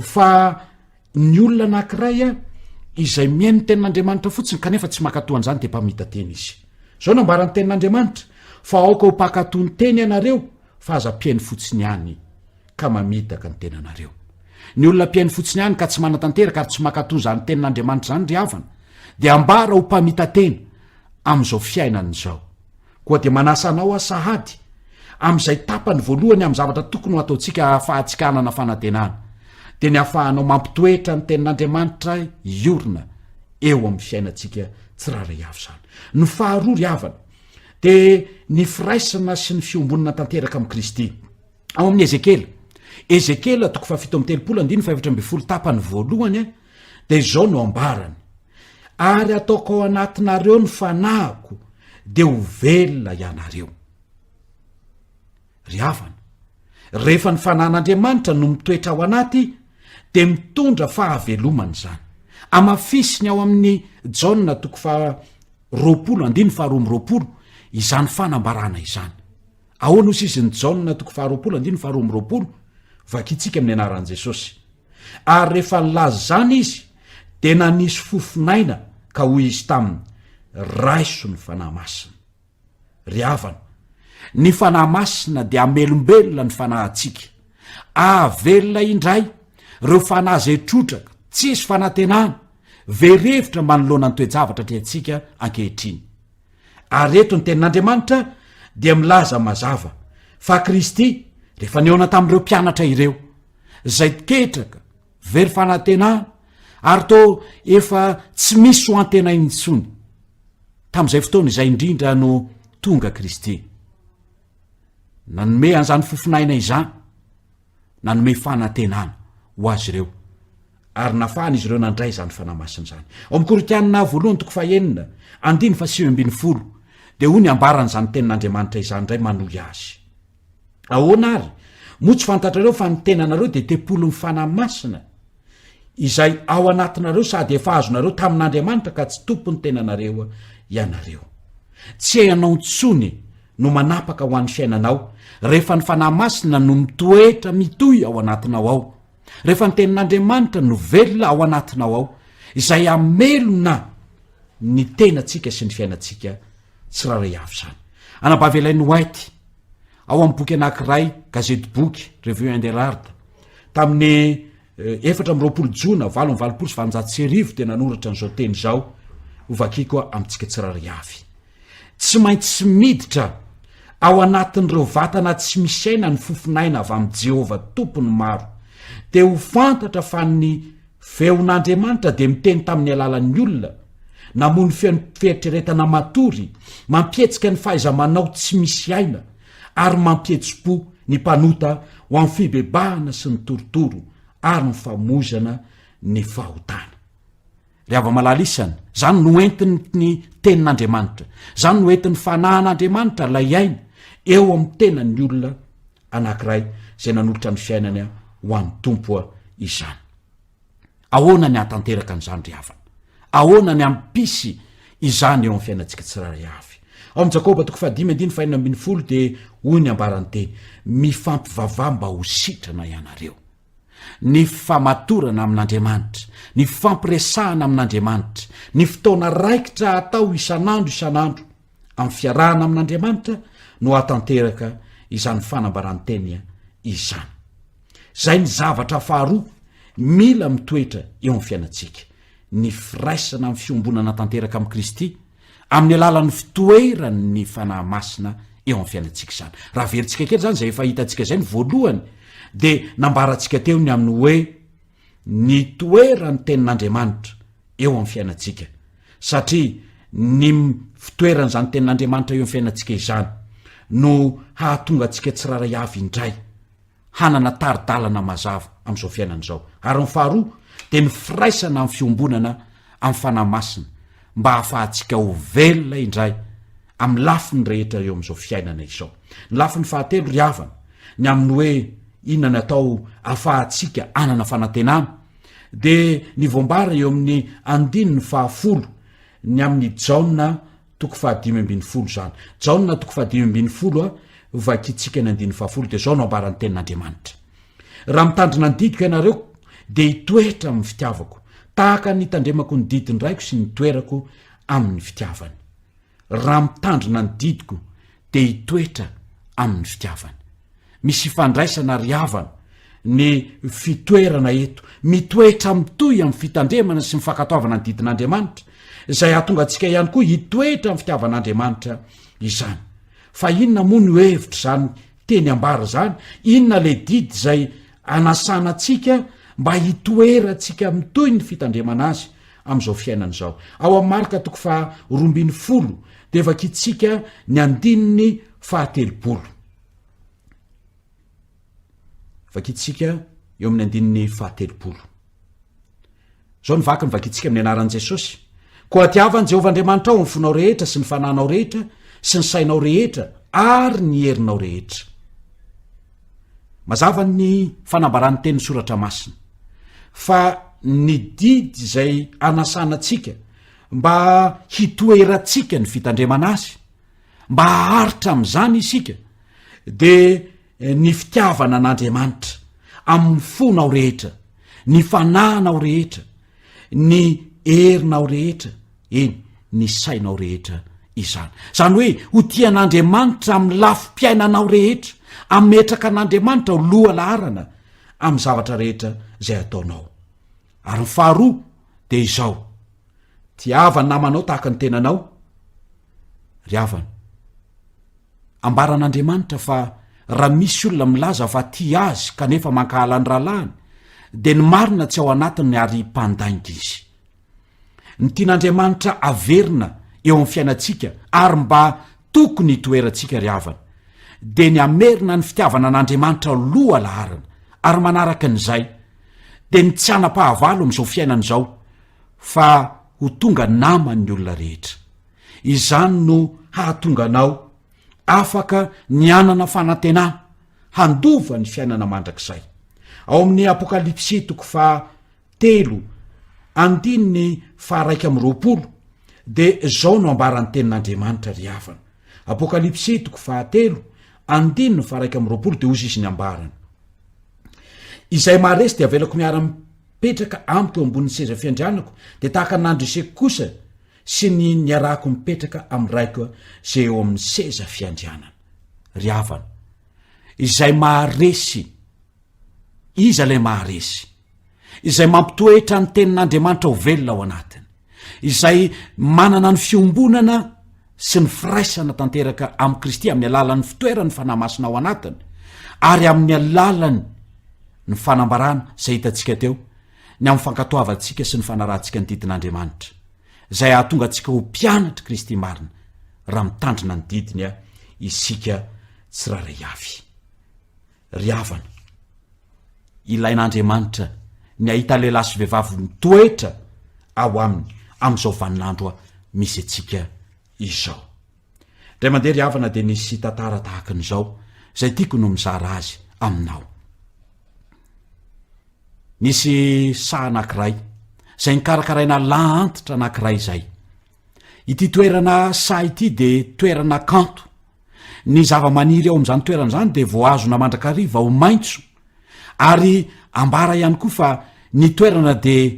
S3: fa Ny olona anankiray izay mihaino ny tenin'Andriamanitra fotsiny kanefa tsy mankatò an'izany dia mpamita-tena izy. Izao no ambaran'ny tenin'Andriamanitra, Fa aoka ho mpankatò ny teny ianareo, fa aza mpihaino fotsiny ihany ka mamitaka ny tenanareo. Ny olona mpihaino fotsiny ihany ka tsy manatanteraka ary tsy mankatò izany tenin'Andriamanitra izany ry havana, dia ambara ho mpamita-tena amin'izao fiainana izao. Koa dia manasa anao aho sahady amin'izay tapany voalohany amin'ny zavatra tokony ho ataontsika hahafahantsika hanana fanantenana, dia ny hahafahanao mampitoetra ny Tenin'Andriamanitra hiorina eo amin'ny fiainantsika tsirairay avy izany. Ny faharoa ry havana, dia ny firaisana sy ny fiombonana tanteraka amin'i Kristy. Ao amin'ny Ezekiela, Ezekiela toko fahafito amby telopolo andininy fahefatra ambin'ny folo tapany voalohany dia izao no ambarany, Ary ataoko ao anatinareo ny fanahiko, dia ho velona ianareo. Ry havana, rehefa ny fanahin'Andriamanitra no mitoetra ao anaty, dia mitondra fahavelomana izany. Amafisiny ao amin'ny Jaona toko faha 20 andininy faha 22 izany fanambarana izany. Ahoana hoy izy ny Jaona toko faha 20 andininy faha 22? Vakintsika amin'ny anaran'i Jesosy. Ary rehefa nilaza izany izy, dia nanisy fofon'aina ka hoy izy taminy, Raiso ny Fanahy Masina. Ry havana, ny Fanahy Masina dia hamelombelona ny fanahintsika. Ahavelona indray ireo fanahy izay trotraka, tsisy fanantenana, very hevitra manoloana ny toe-javatra atrehintsika ankehitriny. Ary eto ny Tenin'Andriamanitra dia milaza mazava fa Kristy, rehefa nihaona tamin'ireo mpianatra ireo, izay ketraka, very fanantenana, ary toa efa tsy misy ho antenainy intsony. Tamin'izay fotoana izay indrindra no tonga Kristy. Nanome an'izany fofon'aina izany, nanome fanantenana ho azy ireo, ary nafahan'izy ireo nandray izany Fanahy Masina izany. Ao amin'ny Korintiana voalohany toko fahenina, andiny faha-19, dia hoy ny ambaran'izany tenin'Andriamanitra izany indray manohy azy. Ahoana àry? Moa tsy fantatrareo fa ny tenanareo dia tempolin'ny Fanahy Masina, izay ao anatinareo sady efa azonareo tamin'Andriamanitra ka tsy tompon'ny tenanareo ianareo. Tsy ianao intsony no manapaka ho an'ny fiainanao, rehefa ny Fanahy Masina no mitoetra mitohy ao anatinao ao. Rehefa ny tenin'Andriamanitra no velona ao anatinao ao, izay hamelona ny tenantsika sy ny fiainantsika tsirairay avy izany. Anabavy Ellen White, ao amin'ny boky anankiray, gazetiboky, Review and Herald, tamin'ny 24 jona 1888 dia nanoratra an'izao teny izao, hovakiko amintsika tsirairay avy. Tsy maintsy miditra ao anatin'ireo vatana tsy misy aina ny fofon'aina avy amin'i Jehovah Tompon'ny maro, dia ho fantatra fa ny feon'Andriamanitra dia miteny tamin'ny alalan'ny olona, namono feon'ny fieritreretana matory, mampihetsika ny fahaiza-manao tsy misy aina, ary mampihetsi-po ny mpanota ho amin'ny fibebahana sy ny torotoro ary ny famoizana ny fahotana. Ry hava-malala isany, izany no entin'ny Tenin'Andriamanitra, izany no entin'ny Fanahin'Andriamanitra ilay aina eo amin'ny tenan'ny olona anankiray izay nanolotra ny fiainany ho an'ny Tompo izany. Ahoana ny hahatanteraka an'izany ry havana? Ahoana ny hampisy izany eo amin'ny fiainantsika tsirairay avy? Ao amin'i Jakoba toko fahadimy andininy fahenina ambinifolo dia hoy ny ambaran'ny teny, Mifampivavaha mba ho sitrana ianareo. Ny famatorana amin'Andriamanitra, ny fampiresahana amin'Andriamanitra, ny fotoana raikitra atao isan'andro isan'andro amin'ny fiarahana amin'Andriamanitra no hahatanteraka izany fanambaran-teny izany. Izay ny zavatra faharoa mila mitoetra eo amin'ny fiainantsika, ny firaisana amin'ny fiombonana tanteraka amin'i Kristy amin'ny alalan'ny fitoeran'ny Fanahy Masina eo amin'ny fiainantsika izany. Raha averintsika kely izany izay efa hitantsika izay ny voalohany dia nambarantsika teo ny amin'ny hoe ny toeran'ny tenin'Andriamanitra eo amin'ny fiainantsika satria ny fitoeran'izany tenin'Andriamanitra eo amin'ny fiainantsika izany no hahatonga antsika tsirairay avy indray hanana tari-dalana mazava amin'izao fiainana izao. Ary ny faharoa dia ny firaisana amin'ny fiombonana amin'ny Fanahy Masina mba hahafahantsika ho velona indray amin'ny lafiny rehetra eo amin'izao fiainana izao. Ny lafiny fahatelo ry havana, ny amin'ny hoe inona ny atao ahafahantsika hanana fanantenana dia ny voambara eo amin'ny andininy fahafolo ny amin'ny Jaona toko fahadimy ambinifolo izany. Jaona toko fahadimy ambinifolo a, vakintsika ny andininy fahafolo dia izao no ambaran'ny tenin'Andriamanitra. Raha mitandrina ny didiko ianareo dia hitoetra amin'ny fitiavako, tahaka ny nitandremako ny didin-dRaiko sy nitoerako amin'ny fitiavany. Raha mitandrina ny didiko dia hitoetra amin'ny fitiavany. Misy ifandraisana ry havana ny fitoerana eto, mitoetra mitohy amin'ny fitandremana sy ny fankatoavana ny didin'Andriamanitra, izay hahatonga antsika ihany koa hitoetra amin'ny fitiavan'Andriamanitra izany. Fa inona moa no hevitr'izany teny ambara izany? Inona ilay didy izay anasana antsika mba hitoerantsika mitohy ny fitandremana azy amin'izao fiainana izao? Ao amin'ny Marka toko faha 12 dia vakintsika ny andininy fahatelopolo. Vakintsika eo amin'ny andininy fahatelopolo. Izao ny vaky ny vakintsika amin'ny anaran'i Jesosy. Koa tiava an'i Jehovah Andriamanitrao amin'ny fonao rehetra sy ny fananao rehetra sy ny sainao rehetra ary ny herinao rehetra. Mazava ny fanambaran'ny tenin'ny soratra masina fa ny didy izay anasana antsika mba hitoerantsika ny fitandremana azy mba haharitra amin'izany isika de ny fitiavana an'Andriamanitra amin'ny fonao rehetra, ny fanahinao rehetra, ny herinao rehetra, eny, ny sainao rehetra izany. Izany hoe ho tia an'Andriamanitra amin'ny lafim-piainanao rehetra, ametraka an'Andriamanitra ho loha laharana amin'ny zavatra rehetra izay ataonao. Ary ny faharoa dia izao, tiava ny namanao tahaka ny tenanao, ry havana. Ambaran'Andriamanitra fa raha misy olona milaza fa tia azy kanefa mankahala ny rahalahiny, dia ny marina tsy ao anatiny ary mpandainga izy. Ny tian'Andriamanitra averina eo amin'ny fiainantsika ary mba tokony hitoerantsika ry havana, dia ny hamerina ny fitiavana an'Andriamanitra loha laharana, ary manaraka an'izay, dia ny tsy hanam-pahavalo amin'izao fiainana izao, fa ho tonga naman'ny olona rehetra. Izany no hahatonga anao afaka ny hanana fanantenana handova ny fiainana mandrakizay. Ao amin'ny Apokalypsy toko faha telo andininy faha 21 dia izao no ambaran'ny tenin'Andriamanitra ry havana. Apokalypsy toko faha telo andininy faha 21 dia hozy izy ny ambarany. Izay maharesy dia avelako miara-mipetraka amiko eo ambonin'ny seza fiandrianako, dia tahaka ny nandreseko kosa sy ny niarahako mipetraka amin'ny Raiko izay eo amin'ny seza fiandrianana. Ry havana, izay maharesy, iza ilay maharesy? Izay mampitoetra ny tenin'Andriamanitra ho velona ao anatiny, izay manana ny fiombonana sy ny firaisana tanteraka amin'i Kristy amin'ny alalan'ny fitoeran'ny Fanahy Masina ao anatiny, ary amin'ny alalan'ny ny fanambarana izay hitantsika teo, ny amin'ny fankatoavantsika sy ny fanarahantsika ny didin'Andriamanitra, izay hahatonga antsika ho mpianatr'i Kristy marina, raha mitandrina ny didiny isika tsirairay avy. Ry havana, ilain'Andriamanitra ny hahita lehilahy sy vehivavy mitoetra ao aminy amin'izao vaninandro misy antsika izao. Indray mandeha ry havana dia nisy tantara tahaka an'izao izay tiako no mizara azy aminao. Nisy saha anankiray izay nikarakaraina lahy antitra anankiray izay. Ity toerana saha ity dia toerana kanto. Ny zava-maniry ao amin'izany toerana izany dia voahazona mandrakariva ho maitso ary ambara ihany koa fa ny toerana dia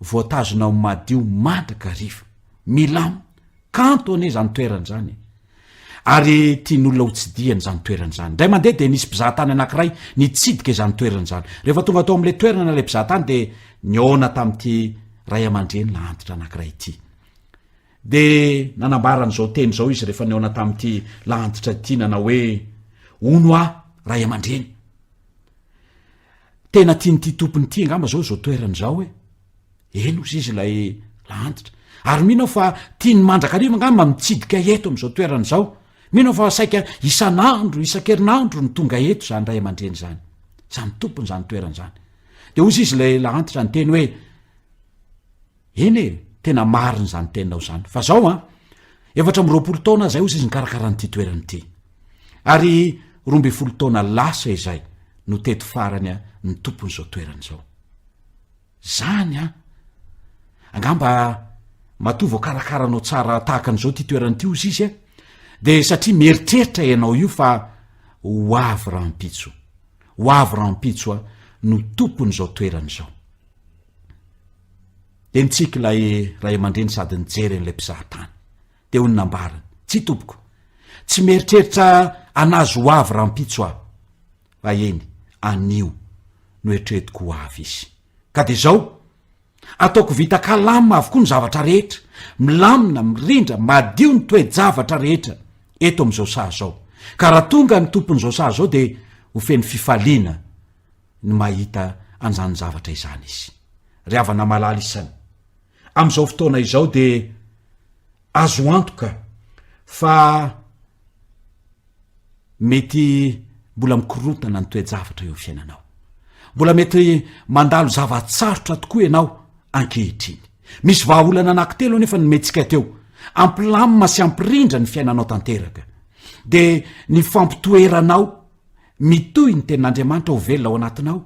S3: voatazona ho madio mandrakariva. Milamina, kanto anie izany toerana izany e! Ary tian'olona ho tsidihana izany toerana izany. Indray mandeha dia nisy mpizahatany anankiray nitsidika izany toerana izany. Rehefa tonga tao amin'ilay toerana ilay mpizahatany dia nihaona tamin'ity ray aman-dreny lahantitra anankiray ity. Dia nanambara an'izao teny izao izy rehefa nihaona tamin'ity lahantitra ity nanao hoe, Hono aho ray aman-dreny. Tena tian'ity tompony ity angamba izao izao toerana izao e. Eny hozy izy ilay lahantitra. Ary mino aho fa tiany mandrakariva angamba mitsidika eto amin'izao toerana izao. Mino aho fa saika isan'andro, isan-kerinandro no tonga eto izany ray aman-dreny izany. Izany tompony izany toerana izany. Dia hozy izy ilay lahantitra niteny hoe, Eny e, tena marina izany teninao izany. Fa zao an, 24 taona izay hozy izy nikarakara an'ity toerana ity. Ary 12 taona lasa izay no teto farany ny tompon'izao toerana izao. Zany an! Angamba matoa voakarakaranao tsara tahaka an'izao ity toerana ity hozy izy a, dia satria mieritreritra ianao io fa ho avy rahampitso, ho avy rahampitso a no tompon'izao toerana izao. Dia nitsiky ilay ray aman-dreny sady nijery an'ilay mpizaha tany. Dia hoy ny nambarany, Tsia tompoko, tsy mieritreritra an'azy ho avy rahampitso aho, fa eny, anio no eritreretiko ho avy izy. Ka dia izao, ataoko vita kalam avokoa ny zavatra rehetra, milamina, mirindra, madio ny toe-javatra rehetra eto amin'izao saha izao. Ka raha tonga ny tompon'izao saha izao dia ho feno fifaliana ny mahita an'izany zavatra izany izy. Ry havana malala isany, amin'izao fotoana izao dia azo antoka fa mety mbola mikorontana ny toe-javatra eo amin'ny fiainanao. Mbola mety mandalo zava-tsarotra tokoa ianao ankehitriny. Misy vahaolana anankitelo anefa nomentsika teo, ampilamina sy ampirindra ny fiainanao tanteraka. Dia ny fampitoeranao Mitohy ny Tenin'Andriamanitra ho velona ao anatinao,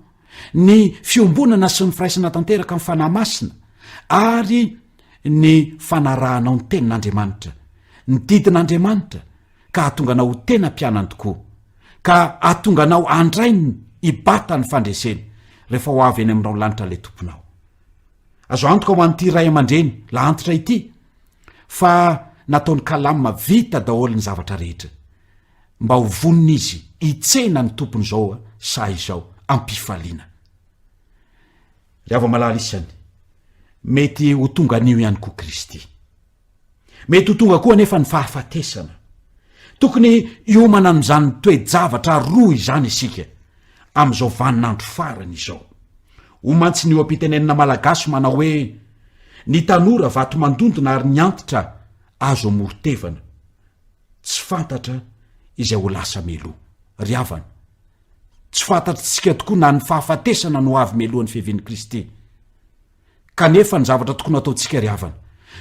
S3: ny fiombonana sy ny firaisana tanteraka amin'ny Fanahy Masina, ary ny fanarahanao ny Tenin'Andriamanitra, ny didin'Andriamanitra, ka hahatonga anao ho tena mpianany tokoa, ka hahatonga anao handray ny hibata ny fandreseny rehefa ho avy eny amin'ny rahon-lanitra ilay Tomponao. Azo antoka ho an'ity ray aman-dreny lahantitra ity fa nataon'i Kalam vita daholo ny zavatra rehetra. Mba ho vonona izy hitsena ny Tompon'izao saha izao am-pifaliana. Ry hava-malala isany, mety ho tonga anio ihany koa Kristy. Mety ho tonga koa anefa ny fahafatesana. Tokony hiomana amin'izany toe-javatra roa izany isika amin'izao vaninandro farany izao. Hoy mantsy ny oha-pitenenana malagasy manao hoe, Ny tanora vato mandondona ary ny antitra azo amoron-tevana. Tsy fantatra izay ho lasa mialoha. Ry havana, tsy fantatritsika tokoa na ny fahafatesana no avy mialohan'ny fiavian'i Kristy. Kanefa ny zavatra tokony hataontsika ry havana,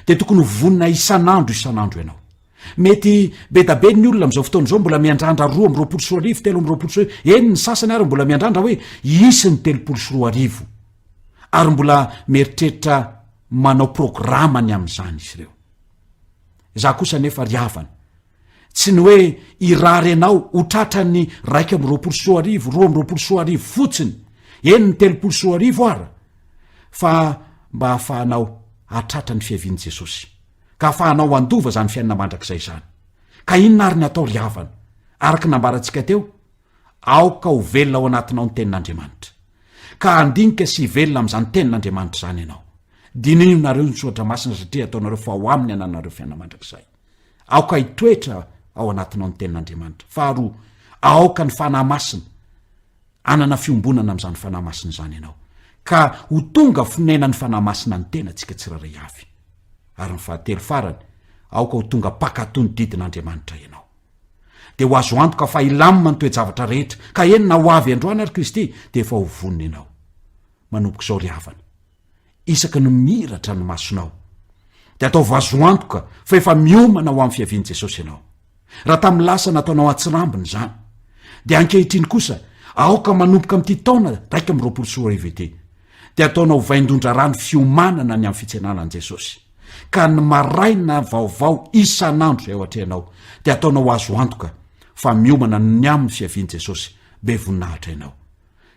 S3: dia tokony ho vonona isan'andro isan'andro ianao. Mety be da be ny olona amin'izao fotoana izao mbola miandrandra 2022, 2023, eny ny sasany ary mbola miandrandra hoe hisy ny 2030. Ary mbola mieritreritra manao programa ny amin'izany izy ireo. Izaho kosa anefa ry havana, tsy ny hoe hirary anao ho tratran'ny 2021, 2022 fotsiny. Eny ny 2030 ara, fa mba hahafahanao hahatratra ny fiavian'i Jesosy, ka hahafahanao handova izany fiainana mandrakizay izany. Ka inona ary ny atao ry havana? Araka ny nambarantsika teo, aoka ho velona ao anatinao ny tenin'Andriamanitra. Ka handinika sy hivelona amin'izany tenin'Andriamanitra izany ianao. Dinihonareo ny soratra masina satria ataonareo fa ao aminy ananareo fiainana mandrakizay. Aoka hitoetra ao anatinao ny tenin'Andriamanitra. Faharoa, aoka ny Fanahy Masina hanana fiombonana amin'izany Fanahy Masina izany ianao. Ka ho tonga fonenan'ny Fanahy Masina ny tenantsika tsirairay avy. Ary ny fahatelo farany, aoka ho tonga mpankatò ny didin'Andriamanitra ianao. Dia ho azo antoka fa hilamina ny toe-javatra rehetra, ka eny na ho avy androany ary Kristy, dia efa ho vonona ianao. Manomboka izao ry havana, isaky ny mihiratra ny masonao, dia ataovy azo antoka fa efa miomana ho amin'ny fiavian'i Jesosy ianao. Raha tamin'ny lasa nataonao an-tsirambina izany, dia ankehitriny kosa aoka manomboka amin'ity taona 2021 ity, dia ataonao vain-dondrarano fiomanana ny amin'ny fitsenana an'i Jesosy. Ka ny maraina vaovao isan'andro izay ao atrehanao, dia ataonao azo antoka fa miomana ny amin'ny fiavian'i Jesosy be voninahitra ianao.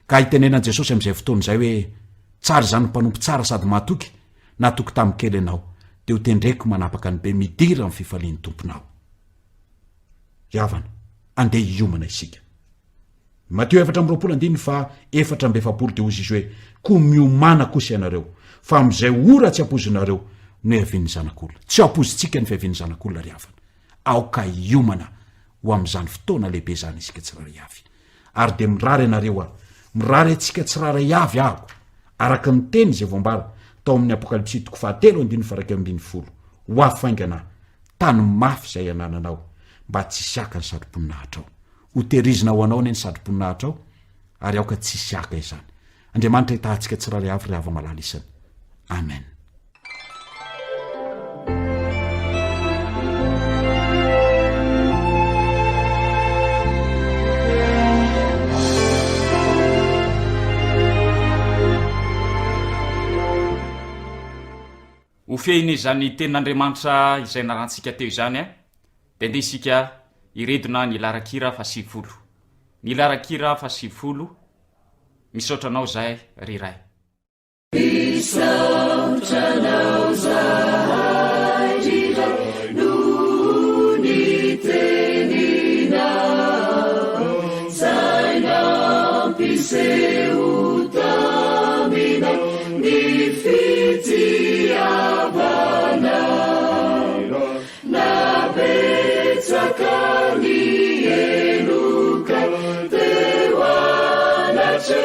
S3: Ka hitenenan'i Jesosy amin'izay fotoana izay hoe, Tsara izany mpanompo tsara sady mahatoky, natoky tamin'ny kely ianao, dia ho tendreko manapaka ny be midira amin'ny fifalian'ny Tomponao. Ry havana, andeha hiomana isika. Matio 24 andininy faha 44 dia hozy izy hoe, Koa miomàna kosa ianareo, fa amin'izay ora tsy ampoizinareo no hiavian'ny Zanak'olona. Tsy ampoizintsika ny fiavian'ny Zanak'olona ry havana. Aoka hiomana ho amin'izany fotoana lehibe izany isika tsirairay avy. Ary dia mirary anareo aho, mirary antsika tsirairay avy aho, araka ny teny izay voambara tao amin'ny Apokalypsy toko fahatelo andininy faha 11, Ho avy faingana aho, tano mafy izay anananao, mba tsy hisy haka ny satroboninahitra ao. Ho tehirizina ho anao anie ny satroboninahitra ao, ary aoka tsy hisy haka izany. Andriamanitra hitaha antsika tsirairay avy ry hava-malala isany. Amen.
S2: Ho fehin'izany tenin'Andriamanitra izay narantsika teo izany, dia ndeha isika hiredona ny laharan-kira faha-90. Ny laharan-kira faha-90, Misaotra Anao izahay, ry Ray.
S1: Misaotra Anao zahay ry Ray noho ny teninao zay nampiseho taminay ny fitiavanao Nabetsaka ny helokay teo anatrehanao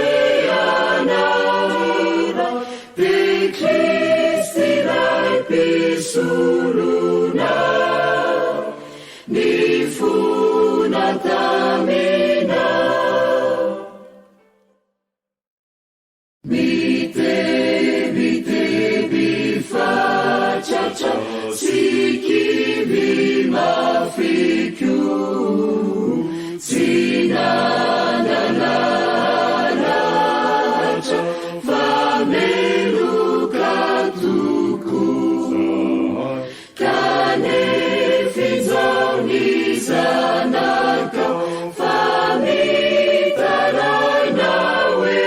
S1: Dia Kristy Ray Mpisoronao nifona taminao. Mitebiteby fatratra sy kivy mafy koa, tsy nanana anatra fa meloka tokoa. Kanefa injao ny zanakao fa mitaraina hoe,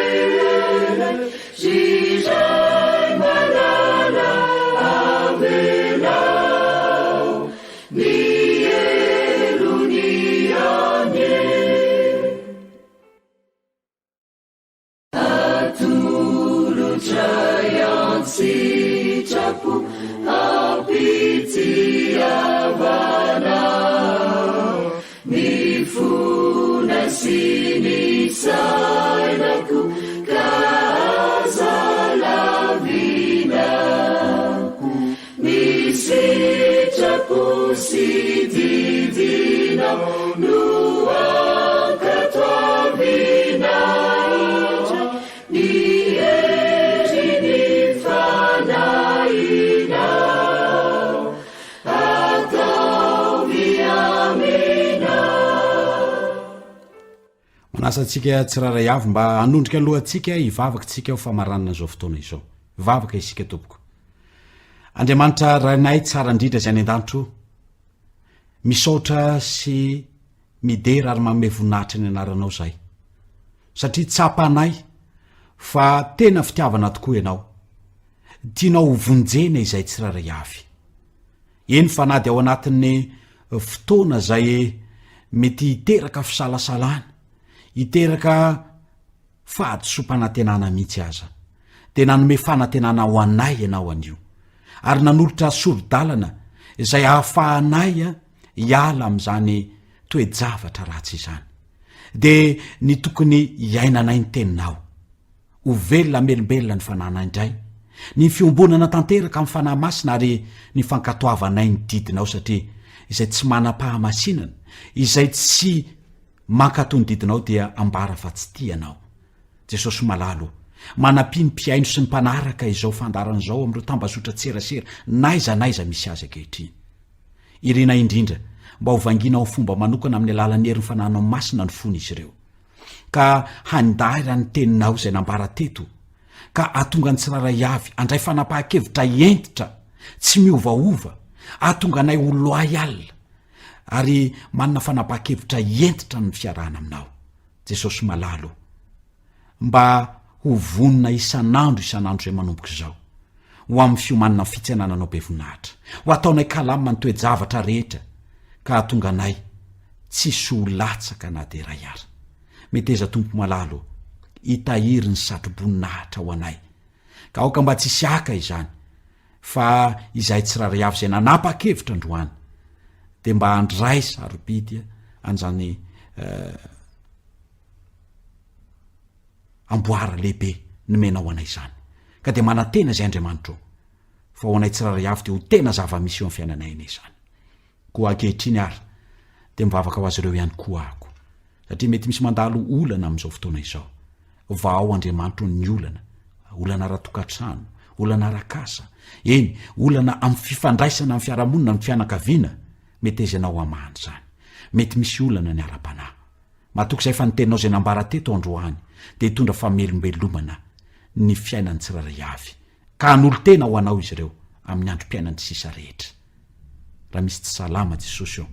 S1: Ry Ray malala avelao ny helony anie. Atolotray an-tsitrapo am-pitiavana ny fonay sy ny sainako ka aza lavina ny sitrapo sy didinao no ankatoavina indray ny herin'ny fanahinao ataovy aminao.
S3: Manasa antsika tsirairay avy mba hanondrika ny lohantsika hivavaka isika ho famaranana izao fotoana izao. Hivavaka isika tompoko. Andriamanitra Rainay tsara indrindra izay any an-danitra o, misaotra sy midera ary manome voninahitra ny anaranao izahay. Satria tsapanay. fa tena fitiavana tokoa Ianao. Tianao ho vonjena izay tsirairay avy. Eny fa na dia ao anatin'ny fotoana izay mety hiteraka fisalasalana, hiteraka fahadisoam-panantenana mihitsy aza, dia nanome fanantenana ho anay Ianao anio, ary nanolotra sori-dalana izay ahafahanay hiala amin'izany toe-javatra ratsy izany. Dia ny tokony hiainanay ny Teninao. Ho velona hamelombelona ny fananay indray, ny fiombonana tanteraka amin'ny Fanahy Masina ary ny fankatoavanay ny didinao satria izay tsy manam-pahamasinana, izay tsy mankatò ny didinao dia ambara fa tsy tia anao. Jesosy malala o, manampia ny mpihaino sy ny mpanaraka izao fandaharana izao amin'ireo tambazotran-tserasera n'aiza n'aiza misy azy ankehitriny. Irina indrindra mba ho vangiana ao fomba manokana amin'ny alalan'ny herin'ny Fanahinao Masina ny fon'izy ireo. Ka handahira ny teninao izay nambara teto, ka hahatonga ny tsirairay avy handray fanapahan-kevitra hentitra, tsy miovaova, hahatonga anay ho loyal, ary manana fanapahan-kevitra hentitra ny fiarahana aminao. Jesosy malala o! Mba ho vonona isan'andro isan'andro izay manomboka izao, ho amin'ny fiomanana ny fitsenana anao be voninahitra. Ho ataonay kalam ny toe-javatra rehetra, ka hahatonga anay tsisy ho latsaka na dia iray ara. Meteza Tompo malala o, hitahiry ny satro-boninahitra ho anay, ka aoka mba tsy hisy haka izany, fa izahay tsirairay avy izay nanapa-kevitra androany dia mba handray sarobidy an'izany eh, amboara lehibe nomenao anay izany. Ka dia manantena izay Andriamanitro fa ho anay tsirairay avy dia ho tena zava-misy eo amin'ny fiainanay anie izany. Koa ankehitriny ary dia mivavaka ho azy ireo ihany koa aho satria mety misy mandalo olana amin'izao fotoana izao. Vahao Andriamanitro ny olana, olana ara-tokantrano, olana ara-kasa, eny, olana amin'ny fifandraisana amin'ny fiarahamonina, amin'ny fianakaviana, meteza ianao hamahana izany. Mety misy olana ny ara-panahy. Matoky izahay fa ny teninao izay nambara teto androany dia hitondra famelombelomana ny fiainan'ny tsirairay avy, ka hanolo-tena ho anao izy ireo amin'ny androm-piainany sisa rehetra. Raha misy tsy salama Jesosy ô,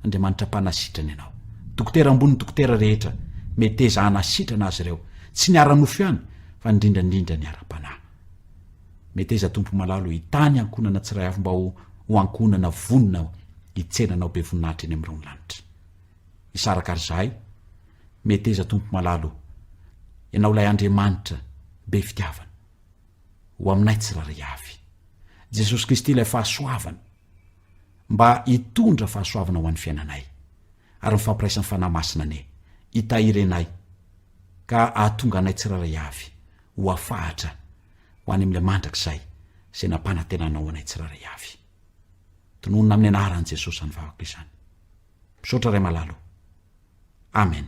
S3: Andriamanitra mpanasitrana Ianao, Dokotera ambonin'ny dokotera rehetra, meteza hanasitrana azy ireo, tsy ny ara-nofo ihany fa indrindra indrindra ny ara-panahy. Meteza Tompo malala o, hitahy ny ankohonana tsiray avy mba ho ho ankohonana vonona hitsena Anao be voninahitra eny amin'ny rahon'ny lanitra. Hisaraka ary izahay, meteza Tompo malala o, Ianao ilay Andriamanitra be fitiavana. ho aminay tsirairay avy. Jesosy Kristy ilay fahasoavana mba hitondra fahasoavana ho an'ny fiainanay ary ny fampiraisan'ny Fanahy Masina anie hitahiry anay ka hahatonga anay tsirairay avy ho afahatra ho any amin'ilay mandrakizay izay nampanantenanao anay tsirairay avy. Tononina amin'ny anaran'i Jesosy izany vavaka izany. Misaotra Ray malala o. Amen.